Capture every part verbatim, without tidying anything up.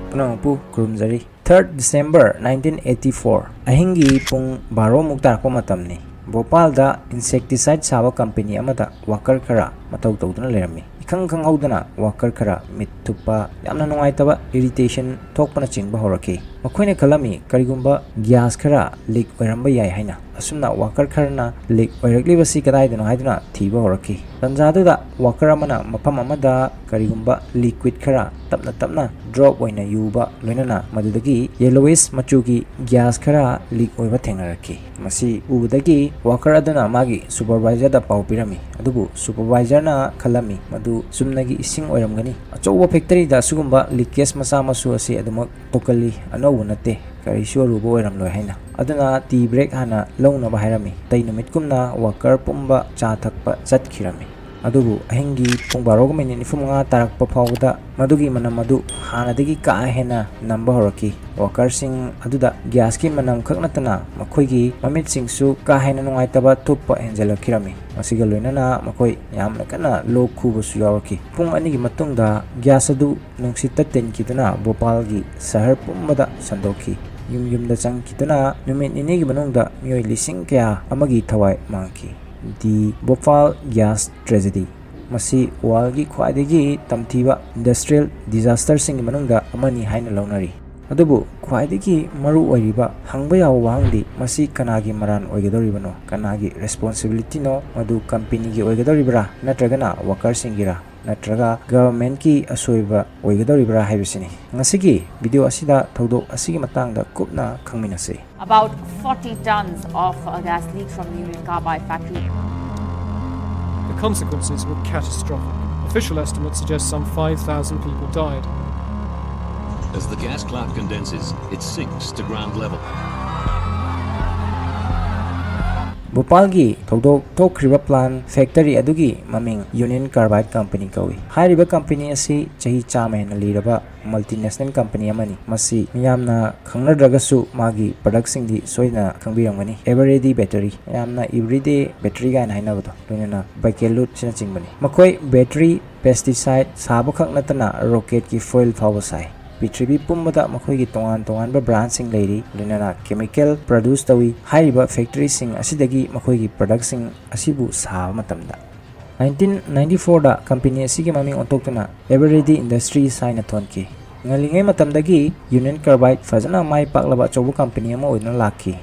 ꯄꯨꯝꯅꯃꯛꯄꯨ ꯈꯨꯔꯨꯝꯖꯔꯤ꯫ Third December nineteen eighty four, ꯑꯍꯤꯡꯒꯤ ꯄꯨꯡ ꯕꯥꯔꯣꯃꯨꯛ ꯇꯥꯔꯛꯄ ꯃꯇꯝꯅꯤ꯫ ꯚꯣꯄꯥꯜꯗ insecticide ꯁꯥꯕ ꯀꯝꯄꯦꯅꯤ ꯑꯃꯗ ꯋꯥꯀꯔ ꯈꯔ ꯃꯊꯧ ꯇꯧꯗꯨꯅ ꯂꯩꯔꯝꯃꯤ꯫ ꯏꯈꯪ ꯈꯪꯍꯧꯗꯅ ꯋꯥꯀꯔ ꯈꯔ ꯃꯤꯠ ꯊꯨꯞꯄ, ꯌꯥꯝꯅ ꯅꯨꯡꯉꯥꯏꯇꯕ, ꯏꯔꯤꯇꯦꯁꯟ ꯊꯣꯛꯄꯅꯆꯤꯡꯕ ꯍꯧꯔꯛꯈꯤ꯫ ꯃꯈꯣꯏꯅ ꯈꯜꯂꯝꯃꯤ ꯀꯔꯤꯒꯨꯝꯕ ꯒ꯭ꯌꯥꯁ ꯈꯔ ꯂꯤꯛ ꯑꯣꯏꯔꯝꯕ ꯌꯥꯏ ꯍꯥꯏꯅ꯫ ꯑꯁꯨꯝꯅ ꯋꯥꯀꯔ ꯈꯔꯅ ꯂꯤꯛ ꯑꯣꯏꯔꯛꯂꯤꯕꯁꯤ ꯀꯗꯥꯏꯗꯅꯣ ꯍꯥꯏꯗꯨꯅ ꯊꯤꯕ ꯍꯧꯔꯛꯈꯤ꯫ ꯇꯟꯖꯥꯗꯨꯗ ꯋꯥꯀꯔ ꯑꯃꯅ ꯃꯐꯝ ꯑꯃꯗ ꯀꯔꯤꯒꯨꯝꯕ ꯂꯤꯀ꯭ꯋꯤꯠ ꯈꯔ ꯇꯞꯅ ꯇꯞꯅ ꯗ꯭ꯔꯣꯞ ꯑꯣꯏꯅ ꯌꯨꯕ, ꯂꯣꯏꯅꯅ ꯃꯗꯨꯗꯒꯤ ꯌꯦꯂꯣꯋꯤꯁ ꯃꯆꯨꯒꯤ ꯒ꯭ꯌꯥꯁ ꯈꯔ ꯂꯤꯛ ꯑꯣꯏꯕ ꯊꯦꯡꯅꯔꯛꯈꯤ꯫ ꯃꯁꯤ ꯎꯕꯗꯒꯤ ꯋꯥꯀꯔ ꯑꯗꯨꯅ ꯃꯥꯒꯤ ꯁꯨꯄꯔꯚꯥꯏꯖꯔꯗ ꯄꯥꯎ ꯄꯤꯔꯝꯃꯤ꯫ ꯑꯗꯨꯕꯨ ꯁꯨꯄꯔꯚꯥꯏꯖꯔꯅ ꯈꯜꯂꯝꯃꯤ ꯃꯗꯨ ꯆꯨꯝꯅꯒꯤ ꯏꯁꯤꯡ ꯑꯣꯏꯔꯝꯒꯅꯤ꯫ ꯑꯆꯧꯕ ꯐꯦꯛꯇꯔꯤꯗ ꯑꯁꯤꯒꯨꯝꯕ ꯂꯤꯀꯦꯖ ꯃꯆꯥ ꯃꯁꯨ ꯑꯁꯤ ꯑꯗꯨꯃꯛ ꯊꯣꯛꯀꯜꯂꯤ, ꯑꯅꯧꯕ ꯅꯠꯇꯦ, ꯀꯔꯤꯁꯨ ꯑꯔꯨꯕ ꯑꯣꯏꯔꯝꯂꯣꯏ ꯍꯥꯏꯅ꯫ ꯑꯗꯨꯅ ꯇꯤ ꯕ꯭ꯔꯦꯛ ꯍꯥꯟꯅ ꯂꯧꯅꯕ ꯍꯥꯏꯔꯝꯃꯤ꯫ ꯑꯇꯩ ꯅꯨꯃꯤꯠꯀꯨꯝꯅ ꯋꯥꯀꯔ ꯄꯨꯝꯕ ꯆꯥ ꯊꯛꯄ ꯆꯠꯈꯤꯔꯝꯃꯤ꯫ ꯑꯗꯨꯕꯨ ꯑꯍꯤꯡꯒꯤ ꯄꯨꯡ ꯕꯥꯔꯣꯒ ꯃꯤꯅꯤꯠ ꯅꯤꯐꯨ ꯃꯉꯥ ꯇꯥꯔꯛꯄ ꯐꯥꯎꯕꯗ ꯃꯗꯨꯒꯤ ꯃꯅꯝ ꯑꯗꯨ ꯍꯥꯟꯅꯗꯒꯤ ꯀꯥ ꯍꯦꯟꯅ ꯅꯝꯕ ꯍꯧꯔꯛꯈꯤ꯫ ꯋꯥꯀꯔꯁꯤꯡ ꯑꯗꯨꯗ ꯒ꯭ꯌꯥꯁꯀꯤ ꯃꯅꯝ ꯈꯛ ꯅꯠꯇꯅ ꯃꯈꯣꯏꯒꯤ ꯃꯃꯤꯠꯁꯤꯡꯁꯨ ꯀꯥ ꯍꯦꯟꯅ ꯅꯨꯡꯉꯥꯏꯇꯕ ꯊꯨꯞꯄ ꯍꯦꯟꯖꯜꯂꯛꯈꯤꯔꯝꯃꯤ꯫ ꯃꯁꯤꯒ ꯂꯣꯏꯅꯅ ꯃꯈꯣꯏ ꯌꯥꯝꯅ ꯀꯟꯅ ꯂꯣꯛ ꯈꯨꯕꯁꯨ ꯌꯥꯎꯔꯛꯈꯤ꯫ ꯄꯨꯡ ꯑꯅꯤꯒꯤ ꯃꯇꯨꯡꯗ ꯒ꯭ꯌꯥꯁ ꯑꯗꯨ ꯅꯨꯡꯁꯤꯠꯇ ꯇꯤꯟꯈꯤꯗꯨꯅ ꯚꯣꯄꯥꯜꯒꯤ ꯁꯍꯔ ꯄꯨꯝꯕꯗ ꯁꯟꯗꯣꯛꯈꯤ꯫ ꯌꯨꯝ ꯌꯨꯝꯗ ꯆꯪꯈꯤꯗꯨꯅ ꯅꯨꯃꯤꯠ ꯅꯤꯅꯤꯒꯤ ꯃꯅꯨꯡꯗ ꯃꯤꯑꯣꯏ ꯂꯤꯁꯤꯡ ꯀꯌꯥ ꯑꯃꯒꯤ ꯊꯋꯥꯏ ꯃꯥꯡꯈꯤ꯫ The Bhopal Gas Tragedy꯫ ꯃꯁꯤ ꯋꯥꯔꯜꯒꯤ ꯈ꯭ꯋꯥꯏꯗꯒꯤ ꯇꯝꯊꯤꯕ ꯏꯟꯗꯁꯇ꯭ꯔꯤꯌꯦꯜ ꯗꯤꯖꯥꯁꯇꯔꯁꯤꯡꯒꯤ ꯃꯅꯨꯡꯗ ꯑꯃꯅꯤ ꯍꯥꯏꯅ ꯂꯧꯅꯔꯤ꯫ ꯑꯗꯨꯕꯨ ꯈ꯭ꯋꯥꯏꯗꯒꯤ ꯃꯔꯨ ꯑꯣꯏꯔꯤꯕ ꯍꯪꯕ ꯌꯥꯕ ꯋꯥꯍꯪꯗꯤ ꯃꯁꯤ ꯀꯅꯥꯒꯤ ꯃꯔꯥꯟ ꯑꯣꯏꯒꯗꯧꯔꯤꯕꯅꯣ? ꯀꯅꯥꯒꯤ ꯔꯦꯁꯄꯣꯟꯁꯤꯕꯤꯂꯤꯇꯤꯅꯣ? ꯃꯗꯨ ꯀꯝꯄꯦꯅꯤꯒꯤ ꯑꯣꯏꯒꯗꯧꯔꯤꯕ꯭ꯔꯥ ꯅꯠꯇ꯭ꯔꯒꯅ ꯋꯥꯀꯔꯁꯤꯡꯒꯤꯔꯥ? ꯅꯠꯇ꯭ꯔꯒ ꯒꯚꯔꯟꯃꯦꯟꯠꯀꯤ ꯑꯁꯣꯏꯕ ꯑꯣꯏꯒꯗꯧꯔꯤꯕ꯭ꯔꯥ ꯍꯥꯏꯕꯁꯤꯅꯤ꯫ ꯉꯁꯤꯒꯤ ꯚꯤꯗꯤꯑꯣ ꯑꯁꯤꯗ ꯊꯧꯗꯣꯛ ꯑꯁꯤꯒꯤ ꯃꯇꯥꯡꯗ ꯀꯨꯞꯅ ꯈꯪꯃꯤꯟꯅꯁꯤ꯫ About forty tons of uh, gas leaked from the Union Carbide factory. The consequences were catastrophic. Official estimates suggest some five thousand people died. As the gas cloud condenses, it sinks to ground level. ꯚꯣꯄꯥꯜꯒꯤ ꯊꯧꯗꯣꯛ ꯊꯣꯛꯈ꯭ꯔꯤꯕ plan factory ꯑꯗꯨꯒꯤ ꯃꯃꯤꯡ union ꯀꯥꯔꯕꯥꯏꯗ company ꯀꯧꯏ꯫ ꯍꯥꯏꯔꯤꯕ company ꯑꯁꯤ ꯆꯍꯤ ꯆꯥꯝꯃ ꯍꯦꯟꯅ ꯂꯤꯔꯕ multinational company ꯑꯃꯅꯤ꯫ ꯃꯁꯤ ꯃꯤꯌꯥꯝꯅ ꯈꯪꯅꯗ꯭ꯔꯒꯁꯨ ꯃꯥꯒꯤ ꯄ꯭ꯔꯗꯛꯁꯤꯡꯗꯤ ꯁꯣꯏꯗꯅ ꯈꯪꯕꯤꯔꯝꯒꯅꯤ꯫ ꯑꯦꯚꯔꯦꯗꯤ ꯕꯦꯇꯔꯤ, ꯃꯌꯥꯝꯅ ꯏꯕ꯭ꯔꯤꯗꯦ ꯕꯦꯇꯔꯤ ꯀꯥꯏꯅ ꯍꯥꯏꯅꯕꯗꯣ, ꯂꯣꯏꯅꯅ ꯕꯥꯏꯀꯦꯂꯨꯠ ꯑꯁꯤꯅꯆꯤꯡꯕꯅꯤ꯫ ꯃꯈꯣꯏ ꯕꯦꯇꯔꯤ, ꯄꯦꯁꯇꯤꯁꯥꯏꯗ ꯁꯥꯕ ꯈꯛ ꯅꯠꯇꯅ ꯔꯣꯀꯦꯠꯀꯤ ꯐ꯭ꯌꯨꯑꯦꯜ ꯐꯥꯎꯕ ꯁꯥꯏ꯫ ꯄ꯭ꯔꯤꯊꯤꯕꯤ ꯄꯨꯝꯕꯗ ꯃꯈꯣꯏꯒꯤ ꯇꯣꯉꯥꯟ ꯇꯣꯉꯥꯟꯕ ꯕ꯭ꯔꯥꯟꯁꯤꯡ ꯂꯩꯔꯤ, ꯂꯣꯏꯅꯅ ꯀꯦꯃꯤꯀꯦꯜ ꯄ꯭ꯔꯗ꯭ꯌꯨꯁ ꯇꯧꯏ꯫ ꯍꯥꯏꯔꯤꯕ ꯐꯦꯛꯇꯔꯤꯁꯤꯡ ꯑꯁꯤꯗꯒꯤ ꯃꯈꯣꯏꯒꯤ ꯄ꯭ꯔꯗꯛꯁꯤꯡ ꯑꯁꯤꯕꯨ ꯁꯥꯕ ꯃꯇꯝꯗ nineteen ninety fourꯗ ꯀꯝꯄꯦꯅꯤ ꯑꯁꯤꯒꯤ ꯃꯃꯤꯡ ꯑꯣꯟꯊꯣꯛꯇꯨꯅ Eveready Industries ꯍꯥꯏꯅ ꯊꯣꯟꯈꯤ꯫ ꯉꯜꯂꯤꯉꯩ ꯃꯇꯝꯗꯒꯤ ꯌꯨꯅꯤꯌꯟ ꯀꯥꯔꯕꯥꯏꯠ ꯐꯖꯅ ꯃꯥꯏ ꯄꯥꯛꯂꯕ ꯑꯆꯧꯕ ꯀꯝꯄꯦꯅꯤ ꯑꯃ ꯑꯣꯏꯗꯨꯅ ꯂꯥꯛꯈꯤ꯫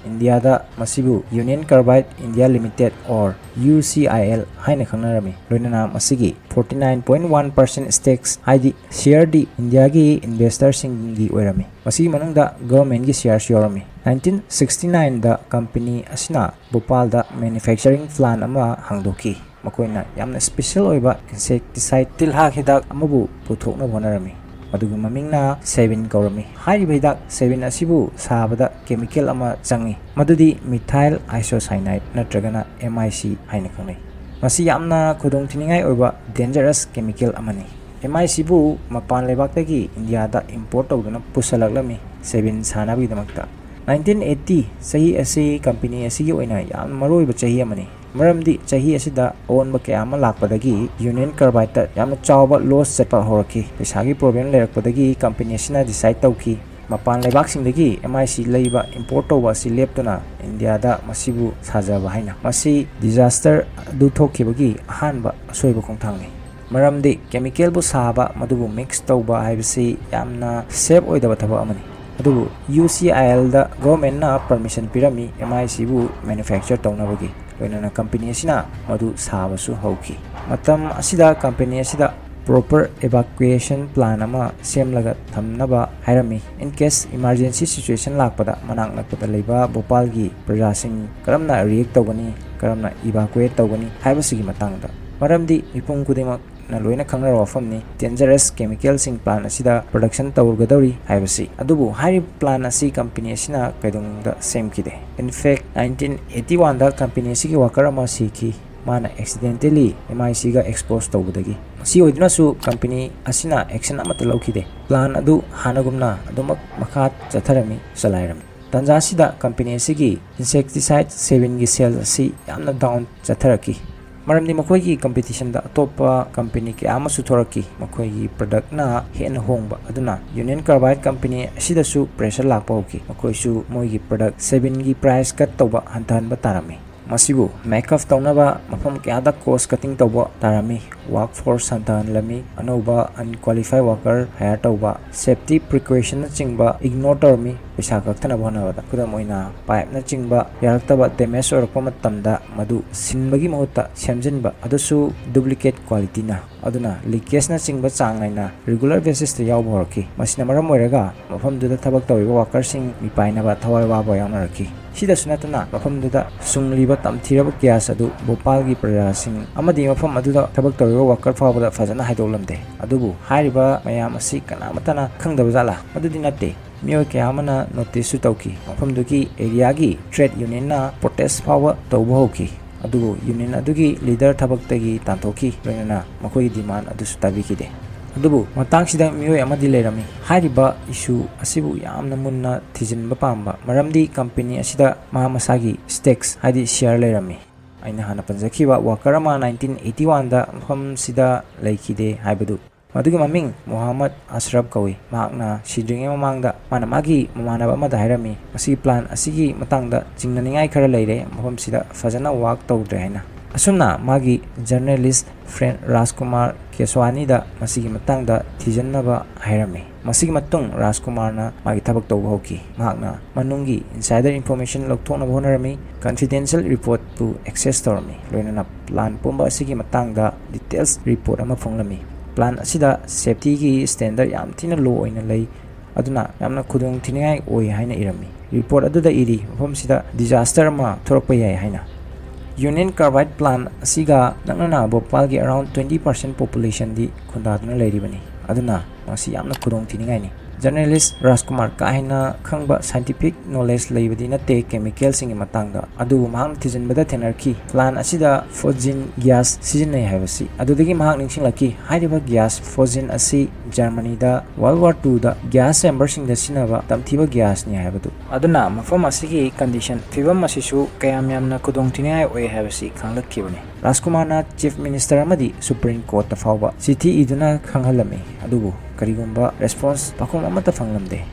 ꯏꯟꯗꯤꯌꯥꯗ ꯃꯁꯤꯕꯨ Union Carbide India Limited or UCIL ꯍꯥꯏꯅ ꯈꯪꯅꯔꯝꯃꯤ꯫ ꯂꯣꯏꯅꯅ ꯃꯁꯤꯒꯤ forty nine point one percent stakes ꯍꯥꯏꯗꯤ ꯁꯤꯌꯔꯗꯤ ꯏꯟꯗꯤꯌꯥꯒꯤ ꯏꯟꯚꯦꯁꯇꯔꯁꯤꯡꯒꯤ ꯑꯣꯏꯔꯝꯃꯤ꯫ ꯃꯁꯤꯒꯤ ꯃꯅꯨꯡꯗ ꯒꯚꯔꯟꯃꯦꯟꯒꯤ ꯁꯤꯌꯔꯁꯨ ꯌꯥꯎꯔꯝꯃꯤ꯫ Nineteen sixty nineꯗ ꯀꯝꯄꯦꯅꯤ ꯑꯁꯤꯅ ꯚꯣꯄꯥꯜꯗ ꯃꯦꯅꯨꯐꯦꯛꯆꯔꯤꯡ ꯄ꯭ꯂꯥꯟ ꯑꯃ ꯍꯥꯡꯗꯣꯛꯈꯤ꯫ ꯃꯈꯣꯏꯅ ꯌꯥꯝꯅ ꯁ꯭ꯄꯦꯁꯤꯌꯦꯜ ꯑꯣꯏꯕ ꯏꯟꯁꯦꯛꯇꯤꯁꯥꯏꯠ, ꯇꯤꯜꯍꯥ ꯍꯤꯗꯥꯛ ꯑꯃꯕꯨ ꯄꯨꯊꯣꯛꯅꯕ ꯍꯣꯠꯅꯔꯝꯃꯤ꯫ ꯃꯗꯨꯒꯤ ꯃꯃꯤꯡꯅ ꯁꯦꯕꯤꯟ ꯀꯧꯔꯝꯃꯤ꯫ ꯍꯥꯏꯔꯤꯕ ꯍꯤꯗꯥꯛ ꯁꯦꯕꯤꯟ ꯑꯁꯤꯕꯨ ꯁꯥꯕꯗ ꯀꯦꯃꯤꯀꯦꯜ ꯑꯃ ꯆꯪꯏ, ꯃꯗꯨꯗꯤ ꯃꯤꯊꯥꯏꯜ ꯑꯥꯏꯁꯣꯁꯥꯏꯅꯥꯏꯠ ꯅꯠꯇ꯭ꯔꯒꯅ MIC ꯍꯥꯏꯅ ꯈꯪꯅꯩ꯫ ꯃꯁꯤ ꯌꯥꯝꯅ ꯈꯨꯗꯣꯡꯊꯤꯅꯤꯡꯉꯥꯏ ꯑꯣꯏꯕ ꯗꯦꯟꯖꯔꯁ ꯀꯦꯃꯤꯀꯦꯜ ꯑꯃꯅꯤ꯫ MICꯕꯨ ꯃꯄꯥꯟ ꯂꯩꯕꯥꯛꯇꯒꯤ ꯏꯟꯗꯤꯌꯥꯗ ꯏꯝꯄꯣꯔꯠ ꯇꯧꯗꯨꯅ ꯄꯨꯁꯜꯂꯛꯂꯝꯃꯤ ꯁꯦꯕꯤꯟ ꯁꯥꯅꯕꯒꯤꯗꯃꯛꯇ꯫ Nineteen eighty ꯆꯍꯤ ꯑꯁꯤ ꯀꯝꯄꯦꯅꯤ ꯑꯁꯤꯒꯤ ꯑꯣꯏꯅ ꯌꯥꯝꯅ ꯃꯔꯨꯑꯣꯏꯕ ꯆꯍꯤ ꯑꯃꯅꯤ, ꯃꯔꯝꯗꯤ ꯆꯍꯤ ꯑꯁꯤꯗ ꯑꯑꯣꯟꯕ ꯀꯌꯥ ꯑꯃ ꯂꯥꯛꯄꯗꯒꯤ ꯌꯨꯅꯤꯌꯟ ꯀꯥꯔꯕꯥꯏꯠꯇ ꯌꯥꯝꯅ ꯆꯥꯎꯕ ꯂꯣꯁ ꯆꯠꯄ ꯍꯧꯔꯛꯈꯤ꯫ ꯄꯩꯁꯥꯒꯤ ꯄ꯭ꯔꯣꯕ꯭ꯂꯦꯝ ꯂꯩꯔꯛꯄꯗꯒꯤ ꯀꯝꯄꯦꯅꯤ ꯑꯁꯤꯅ ꯗꯤꯁꯥꯏꯠ ꯇꯧꯈꯤ, ꯃꯄꯥꯟ ꯂꯩꯕꯥꯛꯁꯤꯡꯗꯒꯤ MIC ꯂꯩꯕ, ꯏꯝꯄꯣꯔꯠ ꯇꯧꯕ ꯑꯁꯤ ꯂꯦꯞꯇꯨꯅ ꯏꯟꯗꯤꯌꯥꯗ ꯃꯁꯤꯕꯨ ꯁꯥꯖꯕ ꯍꯥꯏꯅ꯫ ꯃꯁꯤ ꯗꯤꯖꯥꯁꯇꯔ ꯑꯗꯨ ꯊꯣꯛꯈꯤꯕꯒꯤ ꯑꯍꯥꯟꯕ ꯑꯁꯣꯏꯕ ꯈꯣꯡꯊꯥꯡꯅꯤ, ꯃꯔꯝꯗꯤ ꯀꯦꯃꯤꯀꯦꯜꯕꯨ ꯁꯥꯕ, ꯃꯗꯨꯕꯨ ꯃꯤꯛꯁ ꯇꯧꯕ ꯍꯥꯏꯕꯁꯤ ꯌꯥꯝꯅ ꯁꯦꯐ ꯑꯣꯏꯗꯕ ꯊꯕꯛ ꯑꯃꯅꯤ꯫ ꯑꯗꯨꯕꯨ UCILꯗ ꯒꯚꯔꯟꯃꯦꯟꯅ ꯄꯔꯃꯤꯁꯟ ꯄꯤꯔꯝꯃꯤ MICꯕꯨ ꯃꯦꯅꯨꯐꯦꯛꯆꯔ ꯇꯧꯅꯕꯒꯤ, ꯂꯣꯏꯅꯅ ꯀꯝꯄꯦꯅꯤ ꯑꯁꯤꯅ ꯃꯗꯨ ꯁꯥꯕꯁꯨ ꯍꯧꯈꯤ꯫ ꯃꯇꯝ ꯑꯁꯤꯗ ꯀꯝꯄꯦꯅꯤ ꯑꯁꯤꯗ ꯄ꯭ꯔꯣꯄꯔ ꯏꯚꯥꯀ꯭ꯌꯨꯌꯦꯁꯟ ꯄ꯭ꯂꯥꯟ ꯑꯃ ꯁꯦꯝꯂꯒ ꯊꯝꯅꯕ ꯍꯥꯏꯔꯝꯃꯤ꯫ In case emergency situation ꯂꯥꯛꯄꯗ ꯃꯅꯥꯛ ꯅꯛꯄꯗ ꯂꯩꯕ ꯚꯣꯄꯥꯜꯒꯤ ꯄ꯭ꯔꯖꯥꯁꯤꯡ ꯀꯔꯝꯅ ꯔꯤꯌꯦꯛ ꯇꯧꯒꯅꯤ, ꯀꯔꯝꯅ ꯏꯚꯥꯀ꯭ꯌꯨꯌꯦꯠ ꯇꯧꯒꯅꯤ ꯍꯥꯏꯕꯁꯤꯒꯤ ꯃꯇꯥꯡꯗ꯫ ꯃꯔꯝꯗꯤ ꯃꯤꯄꯨꯝ ꯈꯨꯗꯤꯡꯃꯛꯅ ꯂꯣꯏꯅ ꯈꯪꯅꯔꯕ ꯋꯥꯐꯝꯅꯤ, ꯗꯦꯟꯖꯔꯁ ꯀꯦꯃꯤꯀꯦꯜꯁꯤꯡ ꯄ꯭ꯂꯥꯟ ꯑꯁꯤꯗ ꯄ꯭ꯔꯗꯛꯁꯟ ꯇꯧꯒꯗꯧꯔꯤ ꯍꯥꯏꯕꯁꯤ꯫ ꯑꯗꯨꯕꯨ ꯍꯥꯏꯔꯤꯕ ꯄ꯭ꯂꯥꯟ ꯑꯁꯤ ꯀꯝꯄꯦꯅꯤ ꯑꯁꯤꯅ ꯀꯩꯗꯧꯅꯨꯡꯗ ꯁꯦꯝꯈꯤꯗꯦ꯫ In fact, nineteen eighty oneꯗ ꯀꯝꯄꯦꯅꯤ ꯑꯁꯤꯒꯤ ꯋꯥꯀꯔ ꯑꯃ ꯁꯤꯈꯤ꯫ ꯃꯥꯅ ꯑꯦꯛꯁꯤꯗꯦꯟꯇꯦꯂꯤ MICꯒ ꯑꯦꯛꯁꯄꯣꯖ ꯇꯧꯕꯗꯒꯤ꯫ ꯃꯁꯤ ꯑꯣꯏꯗꯨꯅꯁꯨ ꯀꯝꯄꯦꯅꯤ ꯑꯁꯤꯅ ꯑꯦꯛꯁꯟ ꯑꯃꯠꯇ ꯂꯧꯈꯤꯗꯦ꯫ ꯄ꯭ꯂꯥꯟ ꯑꯗꯨ ꯍꯥꯟꯅꯒꯨꯝꯅ ꯑꯗꯨꯃꯛ ꯃꯈꯥ ꯆꯠꯊꯔꯝꯃꯤ, ꯆꯂꯥꯏꯔꯝꯃꯤ꯫ ꯇꯥꯟꯖꯥ ꯑꯁꯤꯗ ꯀꯝꯄꯦꯅꯤ ꯑꯁꯤꯒꯤ ꯏꯟꯁꯦꯛꯇꯤꯁꯥꯏꯠ ꯁꯦꯕꯤꯟꯒꯤ ꯁꯦꯜꯁ ꯑꯁꯤ ꯌꯥꯝꯅ ꯗꯥꯎꯟ ꯆꯠꯊꯔꯛꯈꯤ꯫ ꯃꯔꯝꯗꯤ ꯃꯈꯣꯏꯒꯤ ꯀꯝꯄꯤꯇꯤꯁꯟꯗ ꯑꯇꯣꯞꯄ ꯀꯝꯄꯦꯅꯤ ꯀꯌꯥ ꯑꯃꯁꯨ ꯊꯣꯔꯛꯈꯤ꯫ ꯃꯈꯣꯏꯒꯤ ꯄ꯭ꯔꯗꯛꯅ ꯍꯦꯟꯅ ꯍꯣꯡꯕ ꯑꯗꯨꯅ ꯌꯨꯅꯤꯌꯟ ꯀꯥꯔꯕꯥꯏꯠ ꯀꯝꯄꯦꯅꯤ ꯑꯁꯤꯗꯁꯨ ꯄ꯭ꯔꯦꯁꯔ ꯂꯥꯛꯄ ꯍꯧꯈꯤ꯫ ꯃꯈꯣꯏꯁꯨ ꯃꯣꯏꯒꯤ ꯄ꯭ꯔꯗꯛ ꯁꯦꯚꯤꯟꯒꯤ ꯄ꯭ꯔꯥꯏꯁ ꯀꯠ ꯇꯧꯕ ꯍꯟꯊꯍꯟꯕ ꯇꯥꯔꯝꯃꯤ꯫ ꯃꯁꯤꯕꯨ ꯃꯦꯛ ꯑꯞ ꯇꯧꯅꯕ ꯃꯐꯝ ꯀꯌꯥꯗ ꯀꯣꯁ ꯀꯠꯇꯤꯡ ꯇꯧꯕ ꯇꯥꯔꯝꯃꯤ꯫ ꯋꯥꯔꯛ ꯐꯣꯔꯁ ꯍꯟꯊꯍꯜꯂꯝꯃꯤ꯫ ꯑꯅꯧꯕ ꯑꯟꯀ꯭ꯋꯥꯂꯤꯐꯥꯏ ꯋꯥꯔꯀꯔ ꯍꯥꯌꯔ ꯇꯧꯕ, ꯁꯦꯐꯇꯤ ꯄ꯭ꯔꯤꯀꯣꯁꯟꯅꯆꯤꯡꯕ ꯏꯒꯅꯣꯔ ꯇꯧꯔꯝꯃꯤ꯫ ꯄꯩꯁꯥ ꯀꯛꯊꯅꯕ ꯍꯣꯠꯅꯕꯗ, ꯈꯨꯗꯝ ꯑꯣꯏꯅ, ꯄꯥꯏꯞꯅꯆꯤꯡꯕ ꯌꯥꯔꯛꯇꯕ, ꯗꯦꯃꯦꯖ ꯑꯣꯏꯔꯛꯄ ꯃꯇꯝꯗ ꯃꯗꯨ ꯁꯤꯟꯕꯒꯤ ꯃꯍꯨꯠꯇ ꯁꯦꯝꯖꯤꯟꯕ, ꯑꯗꯨꯁꯨ ꯗꯨꯄ꯭ꯂꯤꯀꯦꯠ ꯀ꯭ꯋꯥꯂꯤꯇꯤꯅ꯫ ꯑꯗꯨꯅ ꯂꯤꯀꯦꯖꯅꯆꯤꯡꯕ ꯆꯥꯡ ꯅꯥꯏꯅ ꯔꯤꯒꯨꯂꯔ ꯕꯦꯁꯤꯁꯇ ꯌꯥꯎꯕ ꯍꯧꯔꯛꯈꯤ꯫ ꯃꯁꯤꯅ ꯃꯔꯝ ꯑꯣꯏꯔꯒ ꯃꯐꯝꯗꯨꯗ ꯊꯕꯛ ꯇꯧꯔꯤꯕ ꯋꯥꯔꯀꯔꯁꯤꯡ ꯃꯤꯄꯥꯏꯅꯕ ꯊꯋꯥꯏ ꯋꯥꯕ ꯌꯥꯎꯅꯔꯛꯈꯤ꯫ ꯁꯤꯗꯁꯨ ꯅꯠꯇꯅ, ꯃꯐꯝꯗꯨꯗ ꯁꯨꯡꯂꯤꯕ ꯇꯝꯊꯤꯔꯕ ꯒ꯭ꯌꯥꯁ ꯑꯗꯨ ꯚꯣꯄꯥꯜꯒꯤ ꯄ꯭ꯔꯖꯥꯁꯤꯡ ꯑꯃꯗꯤ ꯃꯐꯝ ꯑꯗꯨꯗ ꯊꯕꯛ ꯇꯧꯔꯤꯕ ꯋꯥꯔꯀꯔ ꯐꯥꯎꯕꯗ ꯐꯖꯅ ꯍꯥꯏꯗꯣꯛꯂꯝꯗꯦ꯫ ꯑꯗꯨꯕꯨ ꯍꯥꯏꯔꯤꯕ ꯃꯌꯥꯝ ꯑꯁꯤ ꯀꯅꯥꯃꯠꯇꯅ ꯈꯪꯗꯕ ꯖꯥꯠꯂꯥ? ꯃꯗꯨꯗꯤ ꯅꯠꯇꯦ꯫ ꯃꯤꯑꯣꯏ ꯀꯌꯥ ꯑꯃꯅ ꯅꯣꯇꯤꯁꯁꯨ ꯇꯧꯈꯤ꯫ ꯃꯐꯝꯗꯨꯒꯤ ꯑꯦꯔꯤꯌꯥꯒꯤ ꯇ꯭ꯔꯦꯗ ꯌꯨꯅꯤꯌꯟꯅ ꯄ꯭ꯔꯣꯇꯦꯁ ꯐꯥꯎꯕ ꯇꯧꯕ ꯍꯧꯈꯤ꯫ ꯑꯗꯨꯕꯨ ꯌꯨꯅꯤꯌꯟ ꯑꯗꯨꯒꯤ ꯂꯤꯗꯔ ꯊꯕꯛꯇꯒꯤ ꯇꯥꯟꯊꯣꯛꯈꯤ, ꯂꯣꯏꯅꯅ ꯃꯈꯣꯏꯒꯤ ꯗꯤꯃꯥꯟ ꯑꯗꯨꯁꯨ ꯇꯥꯕꯤꯈꯤꯗꯦ꯫ ꯑꯗꯨꯕꯨ ꯃꯇꯥꯡꯁꯤꯗ ꯃꯤꯑꯣꯏ ꯑꯃꯗꯤ ꯂꯩꯔꯝꯃꯤ꯫ ꯍꯥꯏꯔꯤꯕ ꯏꯁꯨ ꯑꯁꯤꯕꯨ ꯌꯥꯝꯅ ꯃꯨꯟꯅ ꯊꯤꯖꯤꯟꯕ ꯄꯥꯝꯕ, ꯃꯔꯝꯗꯤ ꯀꯝꯄꯦꯅꯤ ꯑꯁꯤꯗ ꯃꯍꯥꯛ ꯃꯁꯥꯒꯤ ꯁ꯭ꯇꯦꯛꯁ, ꯍꯥꯏꯗꯤ ꯁꯤꯌꯥꯔ ꯂꯩꯔꯝꯃꯤ꯫ ꯑꯩꯅ ꯍꯥꯟꯅ ꯄꯟꯖꯈꯤꯕ ꯋꯥꯔꯀꯔ ꯑꯃ ꯅꯥꯏꯟꯇꯤꯟ ꯑꯩꯠꯇꯤ ꯋꯥꯟꯗ ꯃꯐꯝꯁꯤꯗ ꯂꯩꯈꯤꯗꯦ ꯍꯥꯏꯕꯗꯨ꯫ ꯃꯗꯨꯒꯤ ꯃꯃꯤꯡ ꯃꯨꯍꯝꯃꯗ ꯑꯁꯔꯐ ꯀꯧꯏ꯫ ꯃꯍꯥꯛꯅ ꯁꯤꯗ꯭ꯔꯤꯉꯩ ꯃꯃꯥꯡꯗ ꯃꯥꯅ ꯃꯥꯒꯤ ꯃꯃꯥꯟꯅꯕ ꯑꯃꯗ ꯍꯥꯏꯔꯝꯃꯤ, "ꯃꯁꯤꯒꯤ ꯄ꯭ꯂꯥꯟ ꯑꯁꯤꯒꯤ ꯃꯇꯥꯡꯗ ꯆꯤꯡꯅꯅꯤꯡꯉꯥꯏ ꯈꯔ ꯂꯩꯔꯦ, ꯃꯐꯝꯁꯤꯗ ꯐꯖꯅ ꯋꯥꯔꯛ ꯇꯧꯗ꯭ꯔꯦ" ꯍꯥꯏꯅ꯫ ꯑꯁꯨꯝꯅ ꯃꯥꯒꯤ ꯖꯔꯅꯦꯂꯤꯁ ꯐ꯭ꯔꯦꯟ ꯔꯥꯖꯀꯨꯃꯥꯔ ꯀꯦꯁ꯭ꯋꯥꯅꯤꯗ ꯃꯁꯤꯒꯤ ꯃꯇꯥꯡꯗ ꯊꯤꯖꯤꯟꯅꯕ ꯍꯥꯏꯔꯝꯃꯤ꯫ ꯃꯁꯤꯒꯤ ꯃꯇꯨꯡ ꯔꯥꯖꯀꯨꯃꯥꯔꯅ ꯃꯥꯒꯤ ꯊꯕꯛ ꯇꯧꯕ ꯍꯧꯈꯤ꯫ ꯃꯍꯥꯛꯅ ꯃꯅꯨꯡꯒꯤ ꯏꯟꯁꯥꯏꯗꯔ ꯏꯟꯐꯣꯔꯃꯦꯁꯟ ꯂꯧꯊꯣꯛꯅꯕ ꯍꯣꯠꯅꯔꯝꯃꯤ, ꯀꯟꯐꯤꯗꯦꯟꯁꯤꯌꯦꯜ ꯔꯤꯄꯣꯔꯠꯄꯨ ꯑꯦꯛꯁꯦꯁ ꯇꯧꯔꯝꯃꯤ, ꯂꯣꯏꯅꯅ ꯄ꯭ꯂꯥꯟ ꯄꯨꯝꯕ ꯑꯁꯤꯒꯤ ꯃꯇꯥꯡꯗ ꯗꯤꯇꯦꯜꯁ ꯔꯤꯄꯣꯔꯠ ꯑꯃ ꯐꯣꯡꯂꯝꯃꯤ꯫ ꯄ꯭ꯂꯥꯟ ꯑꯁꯤꯗ ꯁꯦꯐꯇꯤꯒꯤ ꯁ꯭ꯇꯦꯟꯗꯔꯗ ꯌꯥꯝ ꯊꯤꯅ ꯂꯣ ꯑꯣꯏꯅ ꯂꯩ, ꯑꯗꯨꯅ ꯌꯥꯝꯅ ꯈꯨꯗꯣꯡ ꯊꯤꯅꯤꯡꯉꯥꯏ ꯑꯣꯏ ꯍꯥꯏꯅ ꯏꯔꯝꯃꯤ꯫ ꯔꯤꯄꯣꯔꯠ ꯑꯗꯨꯗ ꯏꯔꯤ, ꯃꯐꯝꯁꯤꯗ ꯗꯤꯖꯥꯁꯇꯔ ꯑꯃ ꯊꯣꯔꯛꯄ ꯌꯥꯏ ꯍꯥꯏꯅ꯫ ꯌꯨꯅꯤꯌꯟ ꯀꯥꯔꯕꯥꯏꯠ ꯄ꯭ꯂꯥꯟ ꯑꯁꯤꯒ ꯅꯛꯅꯅ ꯚꯣꯄꯥꯜꯒꯤ around twenty percent ꯄꯣꯄꯨꯂꯦꯁꯟꯗꯤ ꯈꯨꯟꯗꯥꯗꯨꯅ ꯂꯩꯔꯤꯕꯅꯤ, ꯑꯗꯨꯅ ꯃꯁꯤ ꯌꯥꯝꯅ ꯈꯨꯗꯣꯡ ꯊꯤꯅꯤꯡꯉꯥꯏꯅꯤ꯫ ꯖꯔꯅꯦꯂꯤꯁ ꯔꯥꯖꯀꯨꯃꯥꯔ ꯀꯥ ꯍꯦꯟꯅ ꯈꯪꯕ ꯁꯥꯏꯟꯇꯤꯐꯤꯛ ꯅꯣꯂꯦꯖ ꯂꯩꯕꯗꯤ ꯅꯠꯇꯦ ꯀꯦꯃꯤꯀꯦꯜꯁꯤꯡꯒꯤ ꯃꯇꯥꯡꯗ, ꯑꯗꯨꯕꯨ ꯃꯍꯥꯛꯅ ꯊꯤꯖꯤꯟꯕꯗ ꯊꯦꯡꯅꯔꯛꯈꯤ ꯄ꯭ꯂꯥꯟ ꯑꯁꯤꯗ ꯐꯣꯖꯤꯟ ꯒ꯭ꯌꯥꯁ ꯁꯤꯖꯤꯟꯅꯩ ꯍꯥꯏꯕꯁꯤ꯫ ꯑꯗꯨꯗꯒꯤ ꯃꯍꯥꯛ ꯅꯤꯡꯁꯤꯡꯂꯛꯈꯤ, ꯍꯥꯏꯔꯤꯕ ꯒ꯭ꯌꯥꯁ ꯐꯣꯖꯤꯟ ꯑꯁꯤ ꯖꯔꯃꯅꯤꯗ ꯋꯥꯔꯜ ꯋꯥꯔ ꯇꯨꯗ ꯒ꯭ꯌꯥꯁ ꯆꯦꯝꯕꯔꯁꯤꯡꯗ ꯁꯤꯖꯤꯟꯅꯕ ꯇꯝꯊꯤꯕ ꯒ꯭ꯌꯥꯁꯅꯤ ꯍꯥꯏꯕꯗꯨ꯫ ꯑꯗꯨꯅ ꯃꯐꯝ ꯑꯁꯤꯒꯤ ꯀꯟꯗꯤꯁꯟ, ꯐꯤꯕꯝ ꯑꯁꯤꯁꯨ ꯀꯌꯥꯝ ꯌꯥꯝꯅ ꯈꯨꯗꯣꯡꯊꯤꯅꯤꯡꯉꯥꯏ ꯑꯣꯏ ꯍꯥꯏꯕꯁꯤ ꯈꯪꯂꯛꯈꯤꯕꯅꯤ꯫ ꯔꯥꯖꯀꯨꯃꯥꯔꯅ ꯆꯤꯐ ꯃꯤꯅꯤꯁꯇꯔ ꯑꯃꯗꯤ ꯁꯨꯄ꯭ꯔꯤꯝ ꯀꯣꯔꯠꯇ ꯐꯥꯎꯕ ꯆꯤꯊꯤ ꯏꯗꯨꯅ ꯈꯪꯍꯜꯂꯝꯃꯤ, ꯑꯗꯨꯕꯨ ꯀꯔꯤꯒꯨꯝꯕ ꯔꯦꯁꯄꯣꯟꯁ ꯄꯥꯎꯈꯨꯝ ꯑꯃꯠꯇ ꯐꯪꯂꯝꯗꯦ꯫